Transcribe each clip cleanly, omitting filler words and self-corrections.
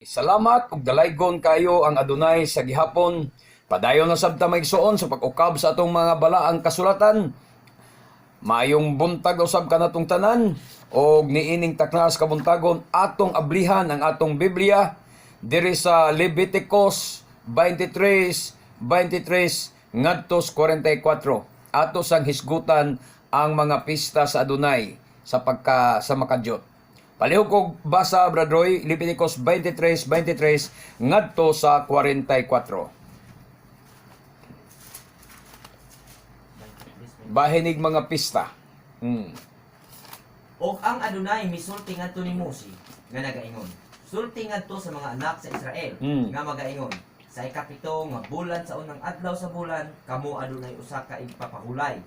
Salamat ug dalaygon kayo ang Adunay sa gihapon. Padayon na sab ta, mga igsoon, sa pag-ukab sa atong mga balaang kasulatan. Maayong buntag usab kanatong tanan og niining taknas kabuntagon, atong ablihan ang atong Biblia diri sa Leviticus 23:23 ngadto 44. Ato sang hisgutan ang mga pista sa Adunay sa pagka sa makadyot. Palihog kog basa, Brad Roy, Leviticus 23:23 ngadto sa 44. Bahinig mga pista. Og ang Adunay misulti ngadto ni Moses nga nagaingon: "Sulti ngadto sa mga anak sa Israel nga magaingon: Sa ikapito nga bulan, sa unang adlaw sa bulan, kamo adunay usa ka igpapahulay,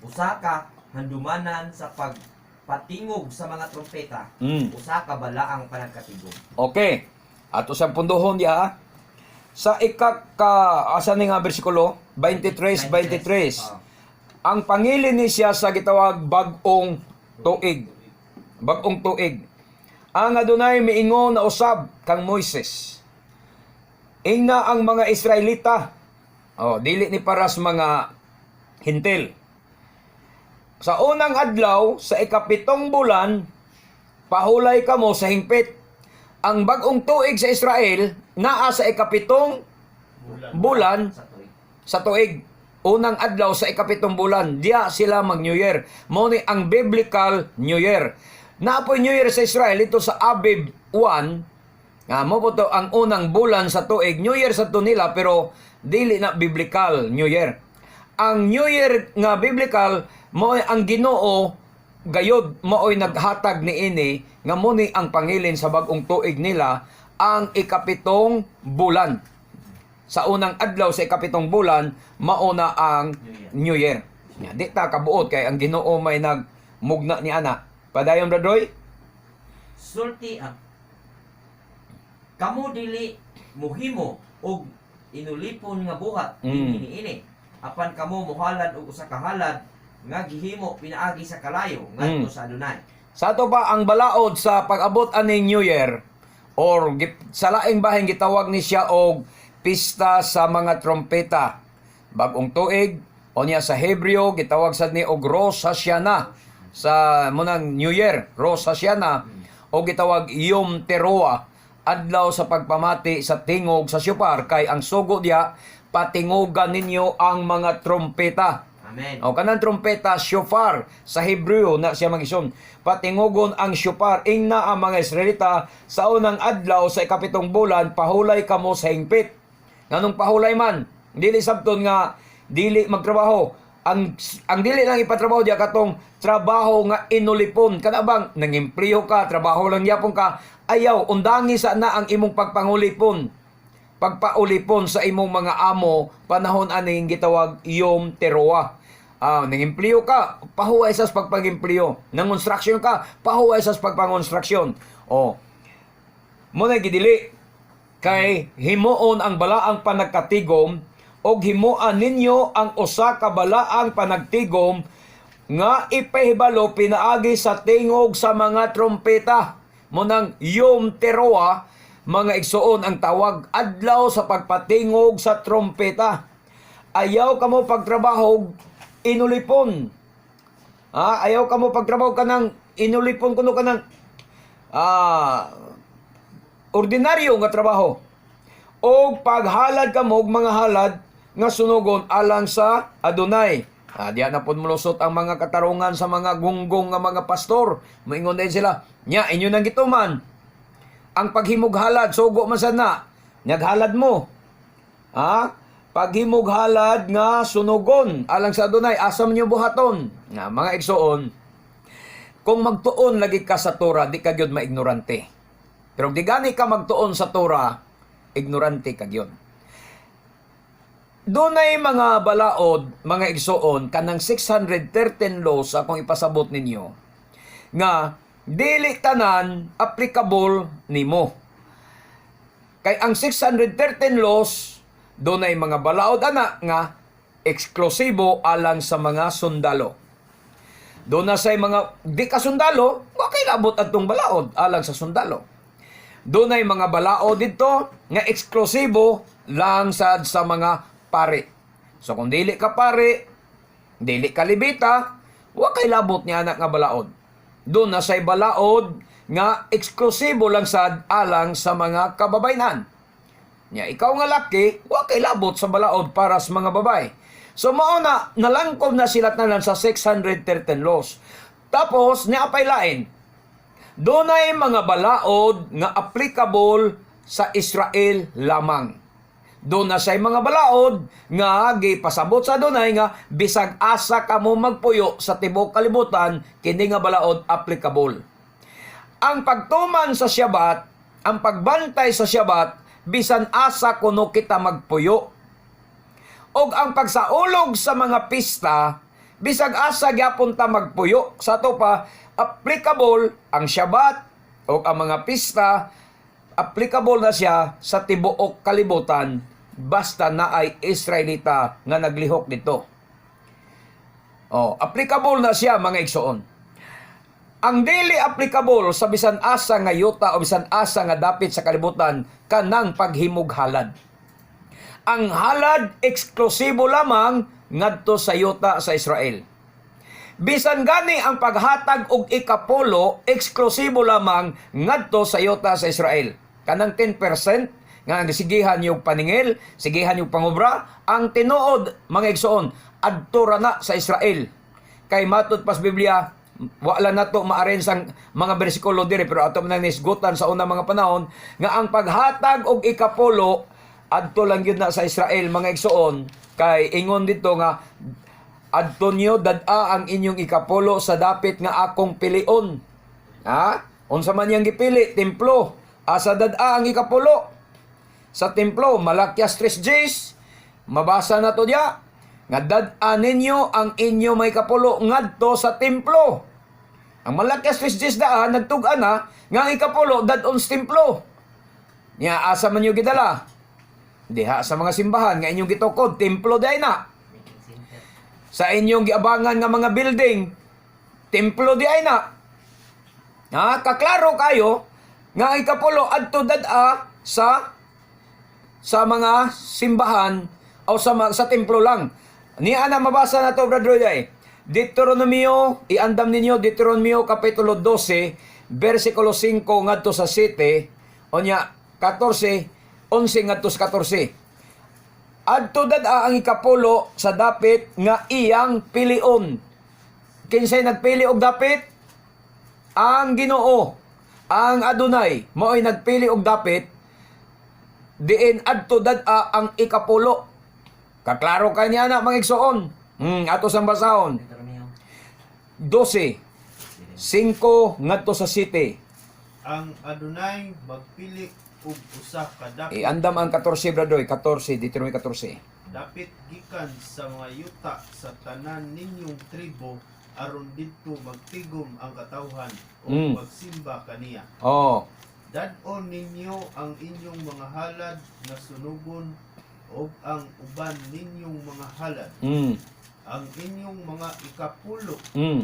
usa ka handumanan sa pagpatingog sa mga trompeta, usa ka balaang panagkatigom." Okay. Ato sa punduhon diha. Sa ikaka asa ni nga bersikulo 23 23. Ang pangilin ni siya sa gitawag bag-ong tuig. Bag-ong tuig. Ang Adunay miingon na usab kang Moises: "Ingna ang mga Israelita." Oh, dili ni para sa mga Hentil. "Sa unang adlaw sa ikapitong bulan, pahulay kamo sa hingpit." Ang bag-ong tuig sa Israel naa sa ikapitong bulan sa tuig. Sa tuig. Unang adlaw sa ikapitong bulan, diya sila mag New Year. Mao ni ang biblical New Year. Naa poy New Year sa Israel ito sa Abib 1, nga mao po to ang unang bulan sa tuig. New Year sa to nila, pero dili na biblical New Year. Ang New Year nga biblical mao ang Ginoo gayod maoy naghatag niini nga mo ni ang pangilin sa bag-ong tuig nila, ang ikapitong bulan. Sa unang adlaw sa ikapitong bulan, mauna ang New Year. Ya, di ta kabuot kay ang Ginoo may nagmugna ni ana. Padayon, Brad Roy. Sulti ang kamo dili muhimo og inulipon nga buhat niini, apan kamo mohalad og usa ka halad nga gihimo pinaagi sa kalayo ngadto sa Adunay. Sa ato pa ang balaod sa pag-abot aning New Year or sa laing bahin gitawag ni siya og pista sa mga trompeta. Bag-ong tuig o niya sa Hebreo gitawag sad ni og Rosh Hashanah, sa munang New Year, Rosh Hashanah, o gitawag Yom Teruah, adlaw sa pagpamati sa tingog sa shofar, kay ang sugo diya, patingogan ninyo ang mga trompeta. Amen. O kanang trompeta, shofar sa Hebreo na siya, mga igsoon. Patingugon ang shofar. Ingna ang mga Israelita, sa unang adlaw sa ikapitong bulan, pahulay kamo sa hingpit. Nganong pahulay man? Dili sabton nga dili magtrabaho. Ang dili lang ipatrabaho diya katong trabaho nga inulipon. Kana bang nangimpliho ka, trabaho lang yapon ka, ayaw undangi sa na ang imong pagpangulipon, pagpaulipon sa imong mga amo panahon aning gitawag Yom Teruah. Ah, nangimpliyo ka, pahuway sa pagpangimpliyo. Nangonstruction ka, pahuway sa pagpangonstruction. Oh. Mo na gidili kay himuon ang balaang panagkatigom, og himuan ninyo ang usa ka balaang panagtigom nga ipahibalo pinaagi sa tingog sa mga trompeta. Munang Yom Teruah, mga igsoon, ang tawag, adlaw sa pagpatingog sa trompeta. Ayaw kamo pagtrabaho inulipon. Ah, ayaw kamo pagtrabaho kanang inulipon kuno, kanang ordinaryo nga trabaho. O paghalad kamo og mga halad nga sunugon alang sa Adunay. Ah, diya na pud molusot ang mga katarungan sa mga gunggong nga mga pastor. Moingon din sila, "Nya inyo nang gituman. Ang paghimog halad, sugo man sad na. Naghalad mo. Ha? Paghimog halad nga sunugon alang sa Adunay, asa man niyo buhaton?" Nga mga igsoon, kung magtuon lagi ka sa Torah, di ka gyud maignorante. Pero di gani ka magtuon sa Torah, ignorante ka gyud. Dunay mga balaod, mga igsoon, kanang 613 laws akong ipasabot ninyo, nga dili tanan applicable nimo. Kay ang 613 laws, dunay mga balaod ana nga eksklusibo alang sa mga sundalo. Doon na say mga di ka sundalo, wa kay labot adtong balaod alang sa sundalo. Dunay mga balaod didto nga eksklusibo lang sad sa mga pari. So kung dili ka pari, dili ka Levita, wa kay labot ni ana nga balaod. Duna say balaod nga eksklusibo lang sad alang sa mga kababayenan. Nya ikaw nga laki, wa kay labot sa balaod para sa mga babae. So mao na, nalangkob na sila tanan sa 613 laws. Tapos naa pay lain. Dunay mga balaod nga applicable sa Israel lamang. Duna say mga balaod nga gipasabot sa Adonai nga bisag asa kamo magpuyo sa tibuok kalibutan, kini nga balaod applicable. Ang pagtuman sa Syabat, ang pagbantay sa Syabat, bisan asa kuno kita magpuyo. Og ang pagsaulog sa mga pista, bisag asa gyapon ta magpuyo. Sa ato pa, applicable ang Syabat o ang mga pista, applicable na siya sa tibuok kalibutan basta naay Israelita nga naglihok dito. Oh, applicable na siya, mga igsoon. Ang dili applicable sa bisan asa nga yuta o bisan asa nga dapit sa kalibutan, kanang paghimog halad. Ang halad, eksklusibo lamang ngadto sa yuta sa Israel. Bisan gani ang paghatag og ikapulo, eksklusibo lamang ngadto sa yuta sa Israel. Kanang 10% nga sigihan yung paningil, sigihan yung pangobra, ang tinuod, mga igsoon, adto ra na sa Israel. Kay matud pas Biblia, wala na to ma-arrange ang mga bersikulo diri, pero ato man nisgutan sa unang mga panahon nga ang paghatag og ikapulo, adto lang gyud na sa Israel, mga igsoon, kay ingon dito nga adto niyo dad-a ang inyong ikapulo sa dapit nga akong pilion. Ha? Unsa man yang gipili? Templo. Asa dad-a ang ikapulo? Sa templo, Malakias 3:10. Mabasa na to diya. Nga dad-a ninyo ang inyo may ikapulo ngadto sa templo. Ang Malakias 3:10 daan, nagtug-an na nga ang ikapulo dad-on sa templo. Nya asa man niyo gidala? Diha sa mga simbahan nga inyong gitukod, templo diay na. Meeting center. Sa inyong giabangan nga mga building, templo diay na. Ha, kaklaro kayo nga ang ikapulo adto dad-a sa mga simbahan o sa templo lang. Niya na mabasa na to, Brother Roy. Deuteronomio, iandam ninyo Deuteronomio kapitulo 12, versikulo 5 ngadto sa 7, onya 14, 11 ngadto sa 14. Adto dad-a ang ikapulo sa dapit nga iyang pilion. Kinsay nagpili og dapit? Ang Ginoo, ang Adonai, mao'y nagpili og dapit diin adto dad-a ang ikapulo. Kaklaro kay niya na, mga igsoon. Ato sang basahon. Deuteronomio. 12, 5 ngadto sa 7. Ang Adonai magpili og usa ka dapit Iandam ang 14, Bradoy, 14, Deuteronomy 14. Dapit gikan sa mga yuta sa tanan ninyong tribo aron didto magtigom ang katawhan ug magsimba kaniya. Dad-on ninyo ang inyong mga halad nga sunugon ug ang uban ninyong mga halad, ang inyong mga ikapulo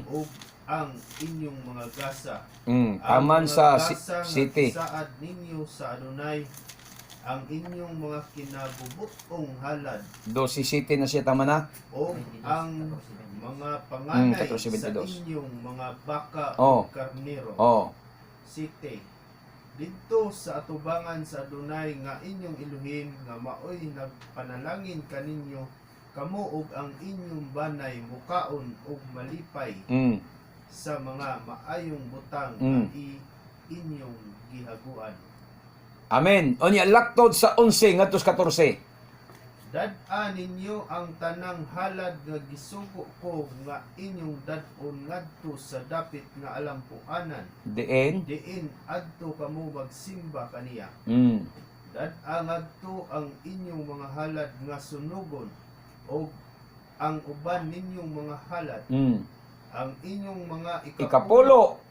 ug ang inyong mga gasa. Ang Taman mga sa gasa nga city. gisaad ninyo sa Adonai, ang inyong mga kinabubut-ong halad 12 city na siya, tama na? o 22, ang 14, mga panganay 14, sa 22. inyong mga baka ug karnero. City. Didto sa atubangan sa Adonai nga inyong Elohim nga maoy nagpanalangin kaninyo, kamo ug ang inyong banay mukaon ug malipay sa mga maayong butang nga inyong gihaguan. Amen. Unya laktod sa 11 ngadto sa 14. Dad-a ninyo ang tanang halad nga gisugo ko nga inyong dad-on ngadto sa dapit nga alampuanan Diin. diin adto kamo magsimba kaniya. Dad-a ngadto ang inyong mga halad nga sunugon og ang uban ninyong mga halad, ang inyong mga Ikapulo.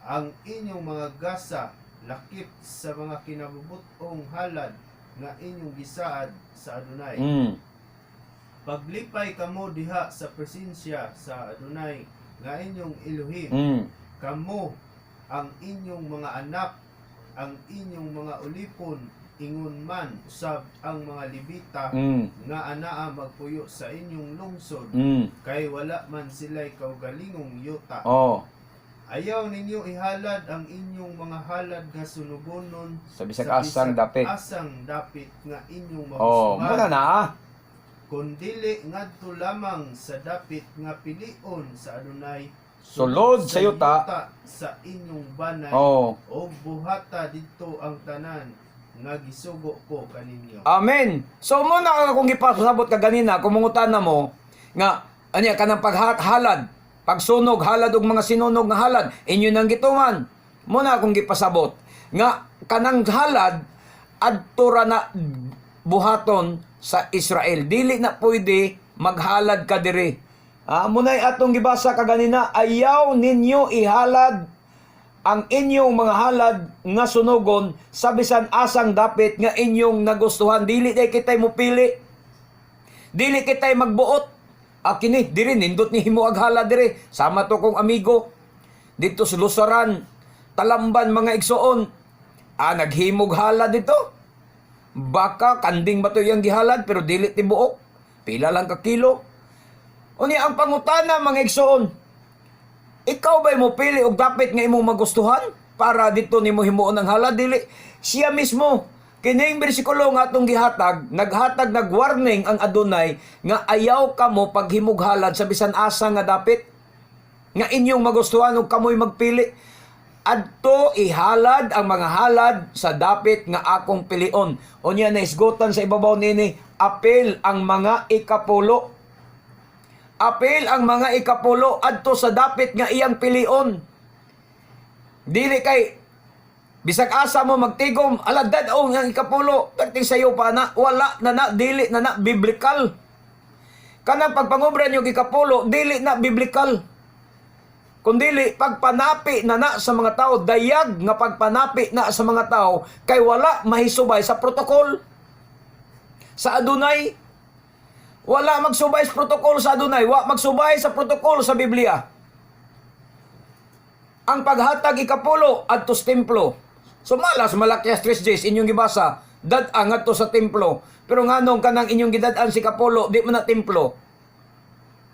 Ang inyong mga gasa lakip sa mga kinabubut-ong halad nga inyong gisaad sa Adonai. Paglipay kamo diha sa presensya sa Adonai nga inyong Elohim, kamo, ang inyong mga anak, Ang inyong mga ulipon, ingon man usab ang mga Levita nga anaa magpuyo sa inyong lungsod, kay wala man sila'y kaugalingong yuta. Ayaw ninyo ihalad ang inyong mga halad nga sunugonon Sa bisag asang dapit. Asang dapit nga inyong Oh, magustuhan. muna na ah. Kun dili ngadto lamang sa dapit nga pilion sa Adunay Sulod sa yuta. Sa inyong banay o buhata didto ang tanan nga gisugo ko kaninyo. Amen. So mo na akong gipasabot ka ganina, kumungutan na mo nga anya kanang paghalad, pagsunog halad og mga sinunog nga halad, inyo nang gituman. Mo na akong gipasabot nga kanang halad adto ra na buhaton sa Israel. Dili na pwede maghalad ka diri. Ah, muna'y atong gibasa kaganina, ayaw ninyo ihalad ang inyong mga halad nga sunugon sa bisan asang dapit nga inyong nagustuhan. Dili day kitay mupili, dili kitay magbuot. Ah, kini diri nindot ni himo ag halad diri, sama to kong amigo dito sa Lusaran, Talamban, mga igsoon. Ah, naghimog halad dito. Baka kanding ba to iyang gihalad, pero dili tibuok, pila lang ka kilo. Unya ang pangutana, mga igsoon, ikaw ba'y mo pili og dapit nga imong magustuhan para dito nimo himuon ang halad? Dili siya mismo, kining bersikulo nga atong gihatag, naghatag, nagwarning ang Adunay nga ayaw kamo paghimog halad sa bisan asa nga dapit nga inyong magustuhan ug kamoy magpili. Adto ihalad ang mga halad sa dapit nga akong pilion. Unya naisgutan sa ibabaw nini, apil ang mga ikapulo. Apil ang mga ikapulo adto sa dapit nga iyang pilion. Dili kay bisag asa mo magtigom, alagad o ang ikapulo, perting sayo pa na, wala na na, dili na na biblical. Kanang pagpangobra niyo ikapulo, dili na biblical. Kundili pagpanapi na na sa mga tao, dayag nga pagpanapi na sa mga tao kay wala mahisubay sa protocol sa Adunay. Wala magsubay sa protocol sa Adunay, wa magsubay sa protocol sa Biblia. Ang paghatag ikapulo adto sa templo. Sumala sa Malakias 3:10 inyong gibasa, dad-ang adto sa templo. Pero nganong kanang inyong gidad-an si kapulo, di man na templo?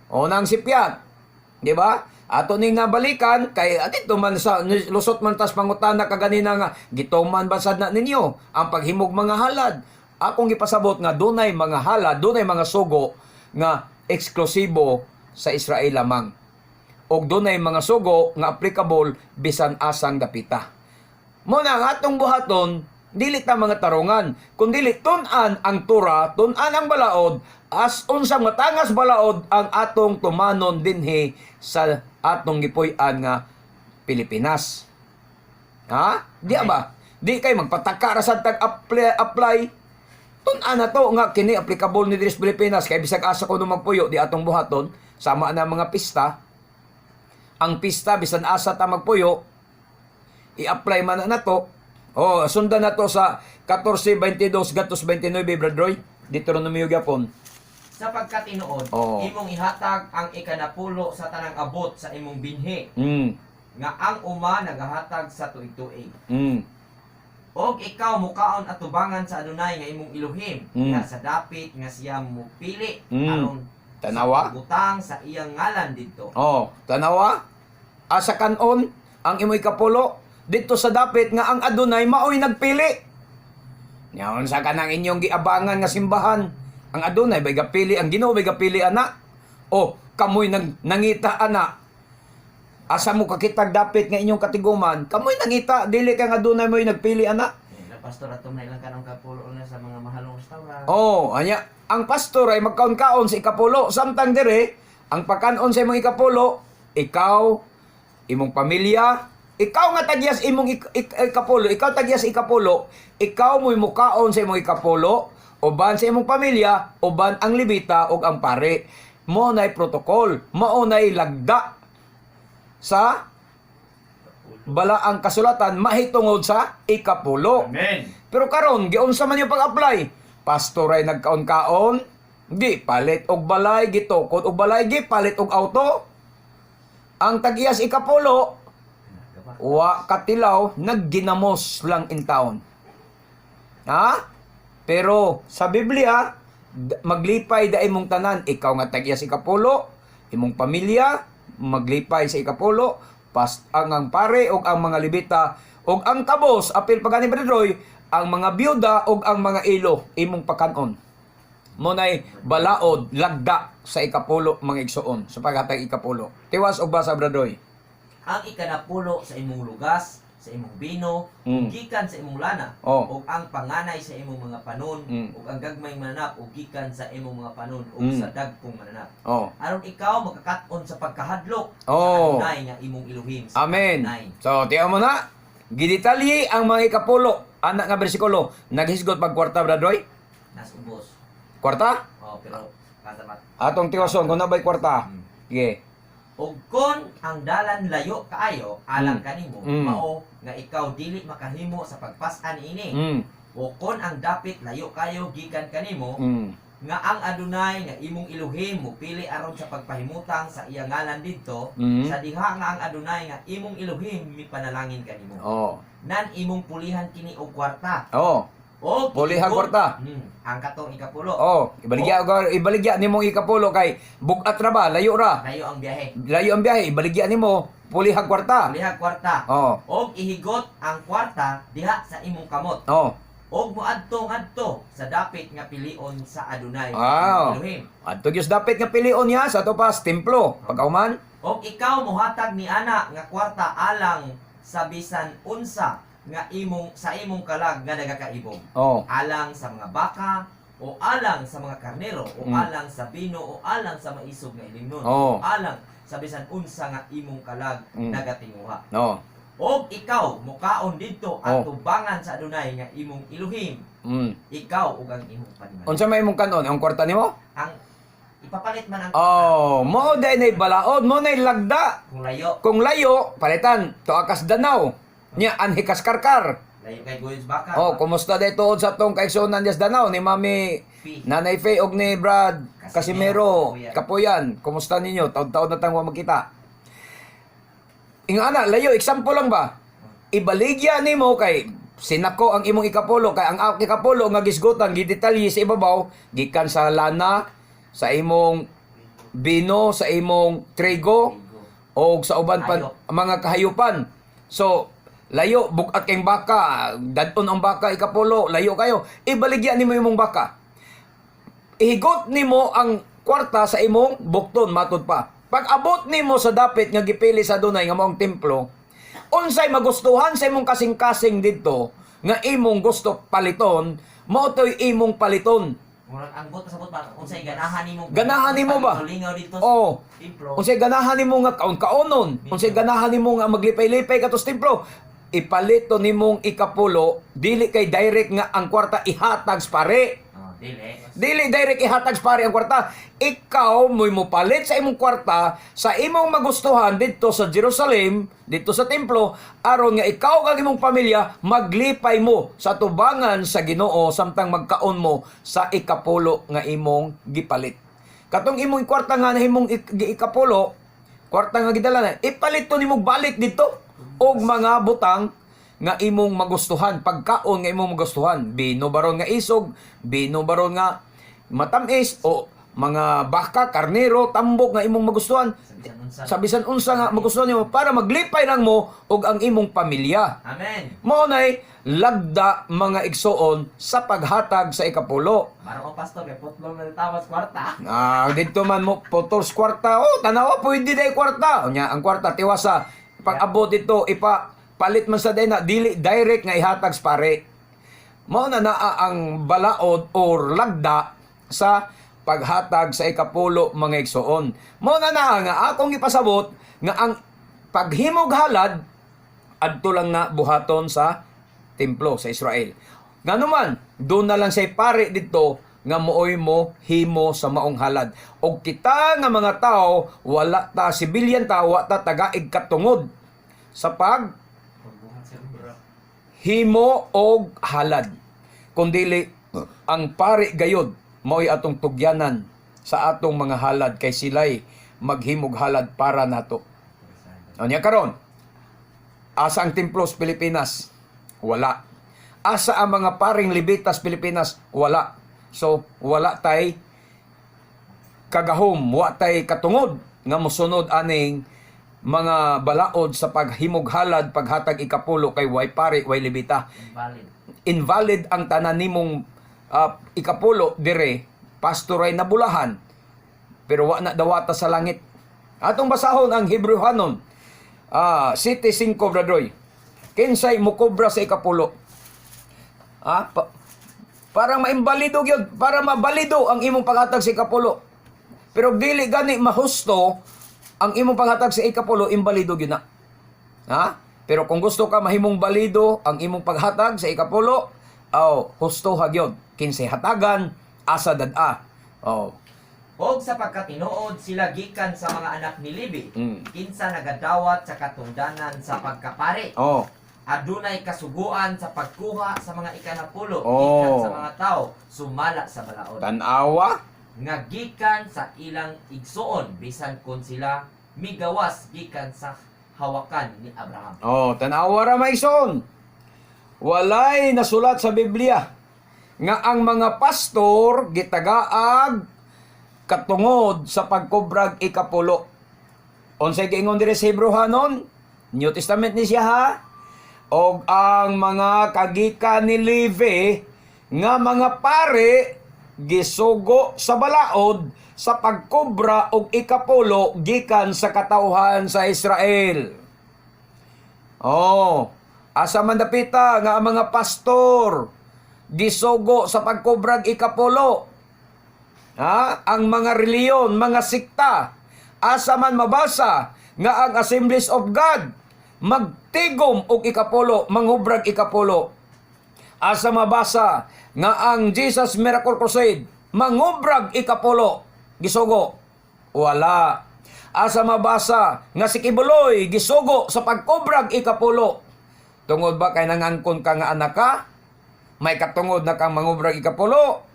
O nang sipyat. Di ba? Ato ning nabalikan kay adito man sa lusot man tas pangutana kaganina nga gituman ba sad na ninyo ang paghimog mga halad. Akong gipasabot nga dunay mga halad, dunay mga sugo nga eksklusibo sa Israel lamang. Og dunay mga sugo nga applicable bisan asang dapita. Muna ang atong buhaton, dili ta mga tarungan, kundi tun-an ang Tura, tun-an ang balaod, as unsang matangas balaod ang atong tumanon dinhi sa atong gipuy-an nga Pilipinas. Ha? Di ba? Di kay magpataka ra sad tag apply, apply. Tun-an na to nga kini applicable ni diri sa Pilipinas kay bisag asa ko no magpuyo, di atong buhaton. Sama na mga pista. Ang pista, bisan asa ta magpuyo, i-apply man na nato. Oh, sundan na to sa 14:22 gatos 29, Brad Roy. Deuteronomio gyapon. Sapagkat tinuod, imong ihatag ang ikanapulo sa tanang abot sa imong binhi, nga ang uma nagahatag sa tuig-tuig. Og ikaw mukaon atubangan sa Adunay nga imong Elohim, nga sa dapit nga siya mupili aron Tanawa? sa pagbutang sa iyang ngalan didto. Oh, tanawa. Asa kanon ang imoy kapulo dito sa dapit nga ang Adunay maoy nagpili. Nyaon sa kanang inyong giabangan nga simbahan. Ang Adunay bay gapili, ang Ginoo bay gapili ana. O kamoy nangita ana. Asa mo kakitag dapit nga inyong katiguman? Kamoy nangita, dili kay ang Adunay mo'y nagpili ana. La pastor, ato na ilang kanang kapulo na sa mga mahalong restaurant. Oh, anya, ang pastor ay magkaon-kaon sa ikapulo. Samtang dire, ang pagkaon sa imong ikapulo, ikaw, imong pamilya, ikaw nga tagyas imong ikapulo, ikaw tagyas ikapulo, ikaw mo'y mukaon sa imong ikapulo, uban sa imong pamilya, uban ang Lebita ug ang pare. Mo nay protocol, mao nay lagda sa balaang kasulatan mahitungod sa ikapulo. Amen. Pero karon giunsa man yung pag-apply? Pastor ay nagkaon-kaon, gi palit og balay, gitukod og balay, gi palit og auto. Ang tag-iyas ikapulo, Wa katilaw, nagginamos lang in town. Ha? Pero sa Biblia, maglipay da imong tanan, ikaw nga tag-iya sa ikapulo, imong pamilya, maglipay sa ikapulo, pas ang pare og ang mga Levita og ang kabos apil pa gani, Brother Roy, ang mga byuda og ang mga ilo imong pakanon. Mao nay balaod, lagda sa ikapulo, mga igsoon, sa paghatag ikapulo. Tiwas og basa, Brother Roy. Ang ikanapulo sa imong lugas, sa imong bino, gikan sa imong lana, ug ang panganay sa imong mga panon, ug ang gagmayng mananap ug gikan sa imong mga panon ug sa dagkong mananap. Aron ikaw makakat-on sa pagkahadlok sa Adunay nga imong Elohim sa Amen. Adunay. So, tiyaw mo na. Gidetalye ang mga ikapulo. Anak nga bersikulo. Naghisgot pag kwarta, Brother Roy? Nas ubos. Kwarta? Oh, pero kasamat. Atong tiwason, kung nabay kwarta. Sige. Og kon ang dalan layo kaayo alang kanimo, mao nga ikaw dili makahimo sa pagpas-an ini. O kon ang dapit layo kayo gikan kanimo, nga ang Adunay nga imong Elohim mo pili aron sa pagpahimutang sa iya ngalan didto, sa diha nga ang Adunay nga imong Elohim mipanalangin kanimo. Nan imong pulihan kini og kwarta. Og Pulihan kwarta. Ang katong ikapulo. Oh, ibaligya ibaligya nimong ikapulo kay bugat ra ba, layo ra. Layo ang biyahe. Layo ang biyahe, ibaligya nimo, pulihag kwarta. Pulihag kwarta. Og ihigot ang kwarta diha sa imong kamot. Og moadto ngadto sa dapit nga pilion sa Adunay imong Elohim. Adto gyud sa dapit nga pilion niya sa tupas templo. Pagkauman, Og ikaw mohatag ni ana nga kwarta alang sa bisan unsa nga imong sa imong kalag nga nagakaibog. Alang sa mga baka o alang sa mga karnero o alang sa bino o alang sa maisog nga ilimnon o alang sa bisan unsa nga imong kalag nagatinguha. Og ikaw mukaon didto at tubangan sa Adunay nga imong Elohim, ikaw ug ang imong panimalay. Unsa may imong kanon? Ang kwarta nimo? Ang ipapalit man ang Oh, mao day nay balaod, mao nay lagda. Kung layo, Kung layo, palitan, tuakas Danao. Nya anhi kas Karkar. Layo kay Goyos baka. Oh, kumusta day tuod sa tong kaigsuonan dias Danao ni Mami Pi. Nanay Faye og ni Brad Casimero Casimero, Kapuyan. Kumusta ninyo? Taon-taon na tang wa magkita. Inga ana, layo, example lang ba? Ibaligya nimo kay sinako ang imong ikapulo kay ang ikapulo nga gisgutan gidetalye sa ibabaw gikan sa lana, sa imong bino, sa imong trigo o sa uban pa Hayop. mga kahayupan. So, layo bugat kayong baka, dadon ang baka ikapulo, layo kayo. Ibaligya nimo imong baka. Ihigot nimo ang kwarta sa imong bukton matud pa. Pag abot nimo sa dapit nga gipili sa Adunay nga maong templo, unsay magustuhan sa imong kasing-kasing didto nga imong gusto paliton, mao to'y imong paliton. Murag ang bot sa bot ba unsay ganahan nimo? Ganahan nimo ba? Lingaw dito sa templo. Unsay ganahan nimo nga kaon-kaonon, unsay ganahan nimo nga maglipay-lipay kato sa templo, ipalito nimong ikapulo, dili kay direct nga ang kwarta ihatag sa pare. Oh, dili. Dili direct ihatag sa pare ang kwarta. Ikaw mo'y mopalit sa imong kwarta sa imong magustuhan didto sa Jerusalem, didto sa templo, aron nga ikaw kag imong pamilya maglipay mo sa tubangan sa Ginoo samtang magkaon mo sa ikapulo nga imong gipalit. Katong imong kwarta nga nahimong ikapulo, kwarta nga gidala na, ipalit to nimo balik didto og mga butang nga imong magustuhan, pagkaon nga imong magustuhan, bino baron nga isog, bino baron nga matamis o mga baka, karnero, tambok nga imong magustuhan, Sa bisan unsa. sa bisan unsa nga magustuhan nimo para maglipay lang mo og ang imong pamilya. Amen. Mao nay lagda, mga igsoon, sa paghatag sa ikapulo. Maro ko, pastor, kay putlong na tawas kwarta. Ah, dito man mo putol sa kwarta. Oh, tanawa pwede day kwarta. Unya ang kwarta tiwasa pag abot dito ipa palit man sa day na dili direct nga ihatag sa pare. Mao na naa ang balaod or lagda sa paghatag sa ikapulo, mga igsoon. Mao na naa nga akong ipasabot nga ang paghimog halad adto lang na buhaton sa templo sa Israel. Nganuman, doon na lang say pare didto nga mooy mo himo sa maong halad. Og kita nga mga tao, wala ta sibilyan ta, wa ta tagaig katungod sa pag himo og halad. Kundili ang pari gayod mao'y atong tugyanan sa atong mga halad kay sila'y maghimog halad para nato. Unya karon, Asa ang templo sa Pilipinas? Wala. Asa ang mga paring Lebitas Pilipinas? Wala. So, wala tay kagahom, wa tay katungod nga mosunod aning mga balaod sa paghimog halad, paghatag ikapulo kay way pari, way Lebita. Invalid. Invalid ang tanan nimong ikapulo dire, pastor ay nabulahan pero wa na dawata sa langit. Atong basahon ang Hebrewhanon City 5, Bradroy. Kinsay mukobra sa ikapulo? Parang maimbalido gyud, para mabalido ang imong paghatag sa ikapulo. Pero dili gani mahusto ang imong paghatag sa ikapulo, imbalido gyud na. Ha? Pero kung gusto ka mahimong balido ang imong paghatag sa ikapulo, aw husto ha gyud. Kinsay hatagan, asa dad-a. Oh. Og sa pagkatinuod sila gikan sa mga anak ni Levi, kinsa nagadawat sa katungdanan sa pagkapari. Adunay kasuguan sa pagkuha sa mga ikanapulo gikan sa mga tao sumala sa balaod. Tan-awa. Nga gikan sa ilang igsuon bisan kon sila migawas gikan sa hawakan ni Abraham. Oh, tan-awa ra, maison. Walay nasulat sa Biblia nga ang mga pastor gitagaag katungod sa pagkobrag ikapulo. Unsay giingon diri sa Hebreohanon? New Testament ni siya ha. Og ang mga kagikan ni Levi nga mga pare gisugo sa balaod sa pagkobra og ikapulo gikan sa katawhan sa Israel. Oh, asa man dapita nga ang mga pastor gisugo sa pagkobrag ikapulo? Ha? Ang mga reliyon, mga sikta, asa man mabasa nga ang Assemblies of God magtigom og ikapulo, mangubrag ikapulo? Asa mabasa nga ang Jesus Miracle Crusade mangubrag ikapulo, gisugo? Wala. Asa mabasa nga si Quiboloy gisugo sa pagkobrag ikapulo? Tungod ba kay nangangkon ka nga anak ka? May katungod na kang mangubrag ikapulo?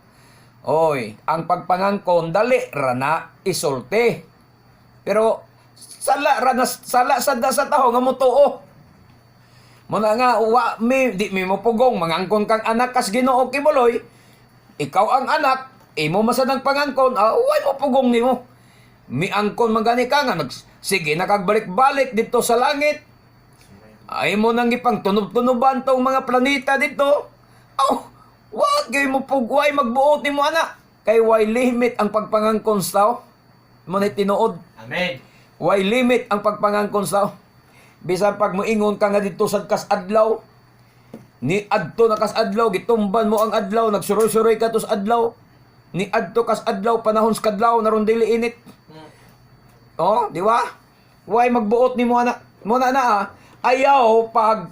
Oy, ang pagpangangkon dali rana isulti. Pero sala rana sala sad sa taho nga motuo. Muna nga wa mi di mi mopugong mangangkon kang anak kas Ginoo Quiboloy. Ikaw ang anak, imo masad ang pangangkon, way mo pugong nimo. Miangkon man gani ka nga sige nakagbalik-balik dito sa langit. Ay mo nang ipang tunob-tunoban tong mga planeta dito. Aw, wag kay mo pugway magbuot nimo ana. Kay way limit ang pagpangangkon sa tao. Mo na tinuod. Amen. Way limit ang pagpangangkon sa tao. Bisan pag moingon ka nga dito sa kas adlaw, ni adto na kas adlaw, gitumban mo ang adlaw, nagsuroy-suroy ka to sa adlaw. Ni adto kas adlaw panahon sa kadlaw naron dili init. Oh, di ba? Way magbuot nimo ana. Mo na na ah. Ayaw pag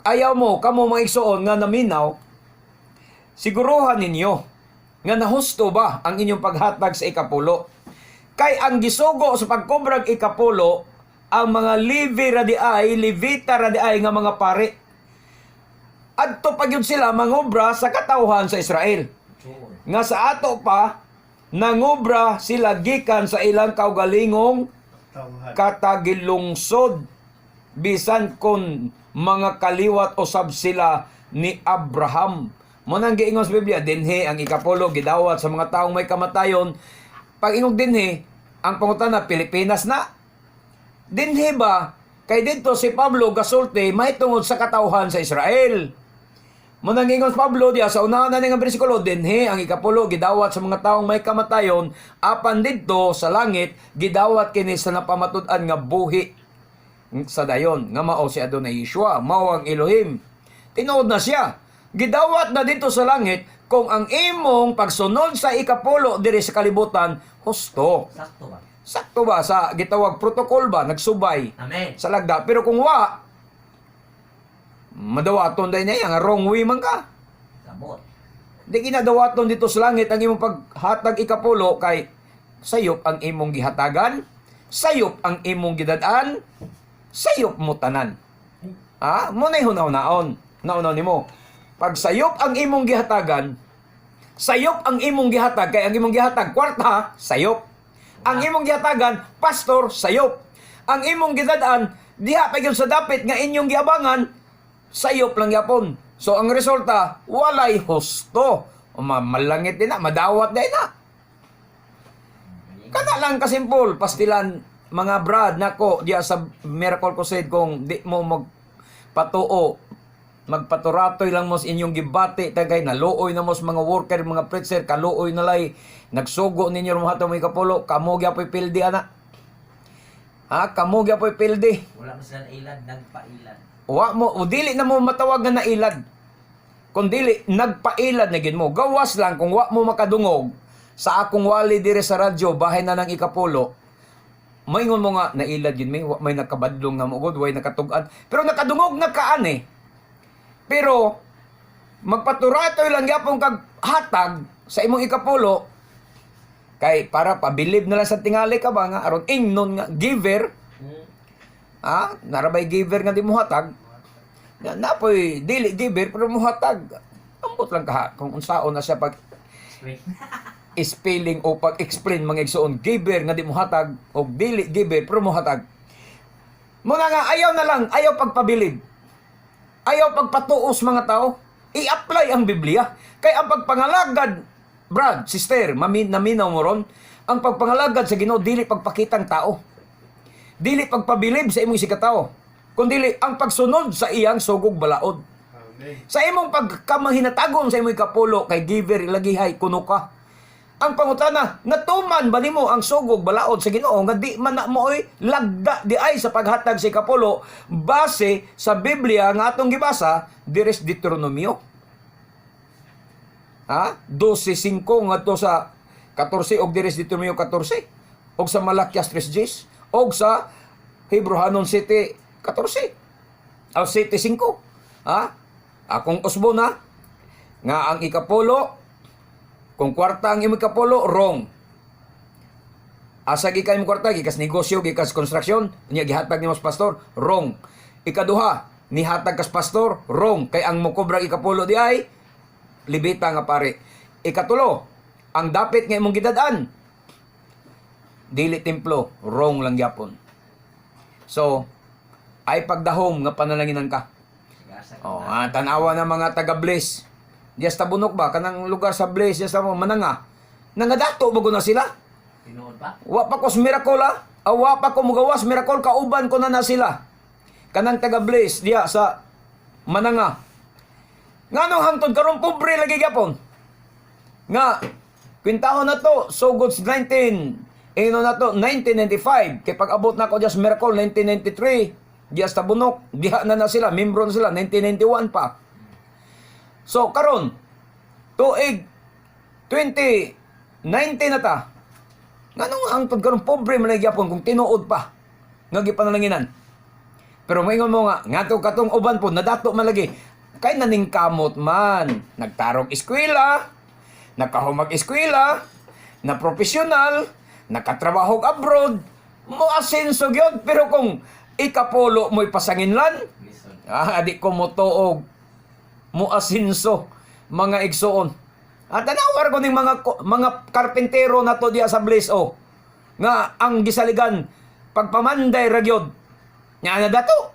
ayaw mo kamo mga igsoon nga naminaw, siguruhan ninyo nga nahusto ba ang inyong paghatag sa ikapulo. Kay ang gisugo sa pagkobrag ikapulo ang mga Levi ra di ay, Levita ra di ay nga mga pare. Adto pa gyud sila mangobra sa katawhan sa Israel. Nga sa ato pa nangobra sila gikan sa ilang kaugalingong Tawhan. katagilungsod bisan kon mga kaliwat usab sila ni Abraham. Mo nang giingon sa Biblia, dinhi ang ikapulo gidawat sa mga taong may kamatayon. Pag ingog dinhi, ang pangutana Pilipinas na. Dinhi ba kay didto si Pablo gasulti mahitungod sa katawhan sa Israel. Mo nang ingon si Pablo diya sa unahan na nga bersikulo, dinhi ang ikapulo gidawat sa mga taong may kamatayon, apan didto sa langit gidawat kini sa napamatud-an nga buhi sa dayon nga mao si Adonai Yeshua, mao ang Elohim. Tinuod na siya. Gidawat na dito sa langit kung ang imong pagsunod sa ikapulo diri sa kalibutan husto. Sakto ba? Sakto ba sa gitawag protocol ba nagsubay Amen. sa lagda? Pero kung wa, madawaton day niya nga wrong way man ka. Samot. Di kinadawaton dito sa langit ang imong paghatag ikapulo kay sayop ang imong gihatagan, sayop ang imong gidad-an, sayop mo tanan. Ha? Mo na hunaw-naon. Naunaw nimo. Pag sayop ang imong gihatagan, sayop ang imong gihatag kay ang imong gihatag kwarta, sayop. Ang imong gihatagan, pastor, sayop. Ang imong gidad-an diha pa gyud sa dapit nga inyong giabangan, sayop lang yapon. So ang resulta, walay husto. Malangit din na, madawat din na. Kana lang kasimpol, pastilan mga brad nako diya sa Miracle Crusade, kung di mo magpatuo, magpaturatoy lang mo sa inyong gibati tagay naluoy na mo sa mga worker, mga preacher, kaluoy na lay nagsugo ninyo mo may kapulo, kamo gyapoy pildi ana, ha, kamo gyapoy pildi. Wala man sila nailad, nagpailad. Wa mo o dili na mo matawag nga nailad. Kung dili nagpailad na gid mo. Gawas lang kung wa mo makadungog sa akong wali dire sa radyo bahin na ng ikapulo. Maingon mo nga nailad gid mi, wa may nakabadlong na mo gud, way nakatug-an. Pero nakadungog na kaan eh. Pero magpaturatoy lang gyapon kag hatag sa imong ikapulo kay para pabilib na lang sa tingali ka ba nga aron ingnon nga giver. Ah, narabay giver nga di mo hatag. Na napoy dili giver pero mo hatag. Ambot lang ka kung unsaon na siya pag Explain. spelling o pag-explain, mga igsoon, giver nga di mo hatag o dili giver pero mo hatag. Muna nga ayaw na lang, ayaw pagpabilib. Ayaw pagpatuos mga tao. I-apply ang Biblia. Kay ang pagpangalagad, brad, sister, naminaw mo ron, ang pagpangalagad sa Ginoo dili pagpakitang tao. Dili pagpabilib sa imong sikatao. Kundi ang pagsunod sa iyang sugog balaod. Amen. Sa imong pagkamahinatagon sa imong kapulo kay giver lagihay kuno ka. Ang pangutana, natuman ba nimo ang sugog balaod sa Ginoo nga di man na mo oy lagda di ay sa paghatag sa ikapulo base sa Biblia nga atong gibasa diri sa Deuteronomio? Ha? 12:5 ngadto sa 14 og diri sa Deuteronomio 14 og sa Malakias 3:10 og sa Hebrohanon 7:14 o 7:5. Ha? Akong usbo na nga ang ikapulo, kung kwarta ang imong ikapulo, wrong. Asa gikan imong kwarta? Gikas negosyo, gikas construction, niya gihatag nimo sa pastor, wrong. Ikaduha, nihatag kas pastor, wrong. Kay ang mokobra ikapulo di ay Levita nga pare. Ikatulo, ang dapit nga imong gidad-an dili templo, wrong lang gyapon. So, ay pagdahom nga panalanginan ka. Sigasa Oh, tanawa na mga taga Bliss. Diya sa Tabunok ba kanang lugar sa Bliss, diya sa Mananga. Nangadato bago na sila. Tinuod pa? Wa pa ko sa miracle ah. Ah, wa pa ko mugawas miracle, kauban ko na na sila. Kanang taga Bliss diya sa Mananga. Nganong hangtod karon pobre lagi gyapon? Nga kwintahon na to sugod sa 19 ino na to 1995 kay pag-abot na ako diya sa miracle 1993 diya sa Tabunok, diha na na sila, membro na sila 1991 pa. So karon tuig 2019 na ta. Nganong hangtod karon pobre man lagi gyapon kung tinuod pa nga gipanalanginan? Pero maingon mo nga, ngadto katong uban po, nadato man lagi. Kay naningkamot man, nagtarong eskwela, nakahumag eskwela, na profesional, nakatrabaho abroad, mo asenso gyud. Pero kung ikapulo mo'y pasanginlan, Listen. di ko motuog mo asinso, mga igsoon. At tanawar ko ning mga karpintero na to diya sa Bliss oh. Nga ang gisaligan pagpamanday ra gyud. Nya na dato.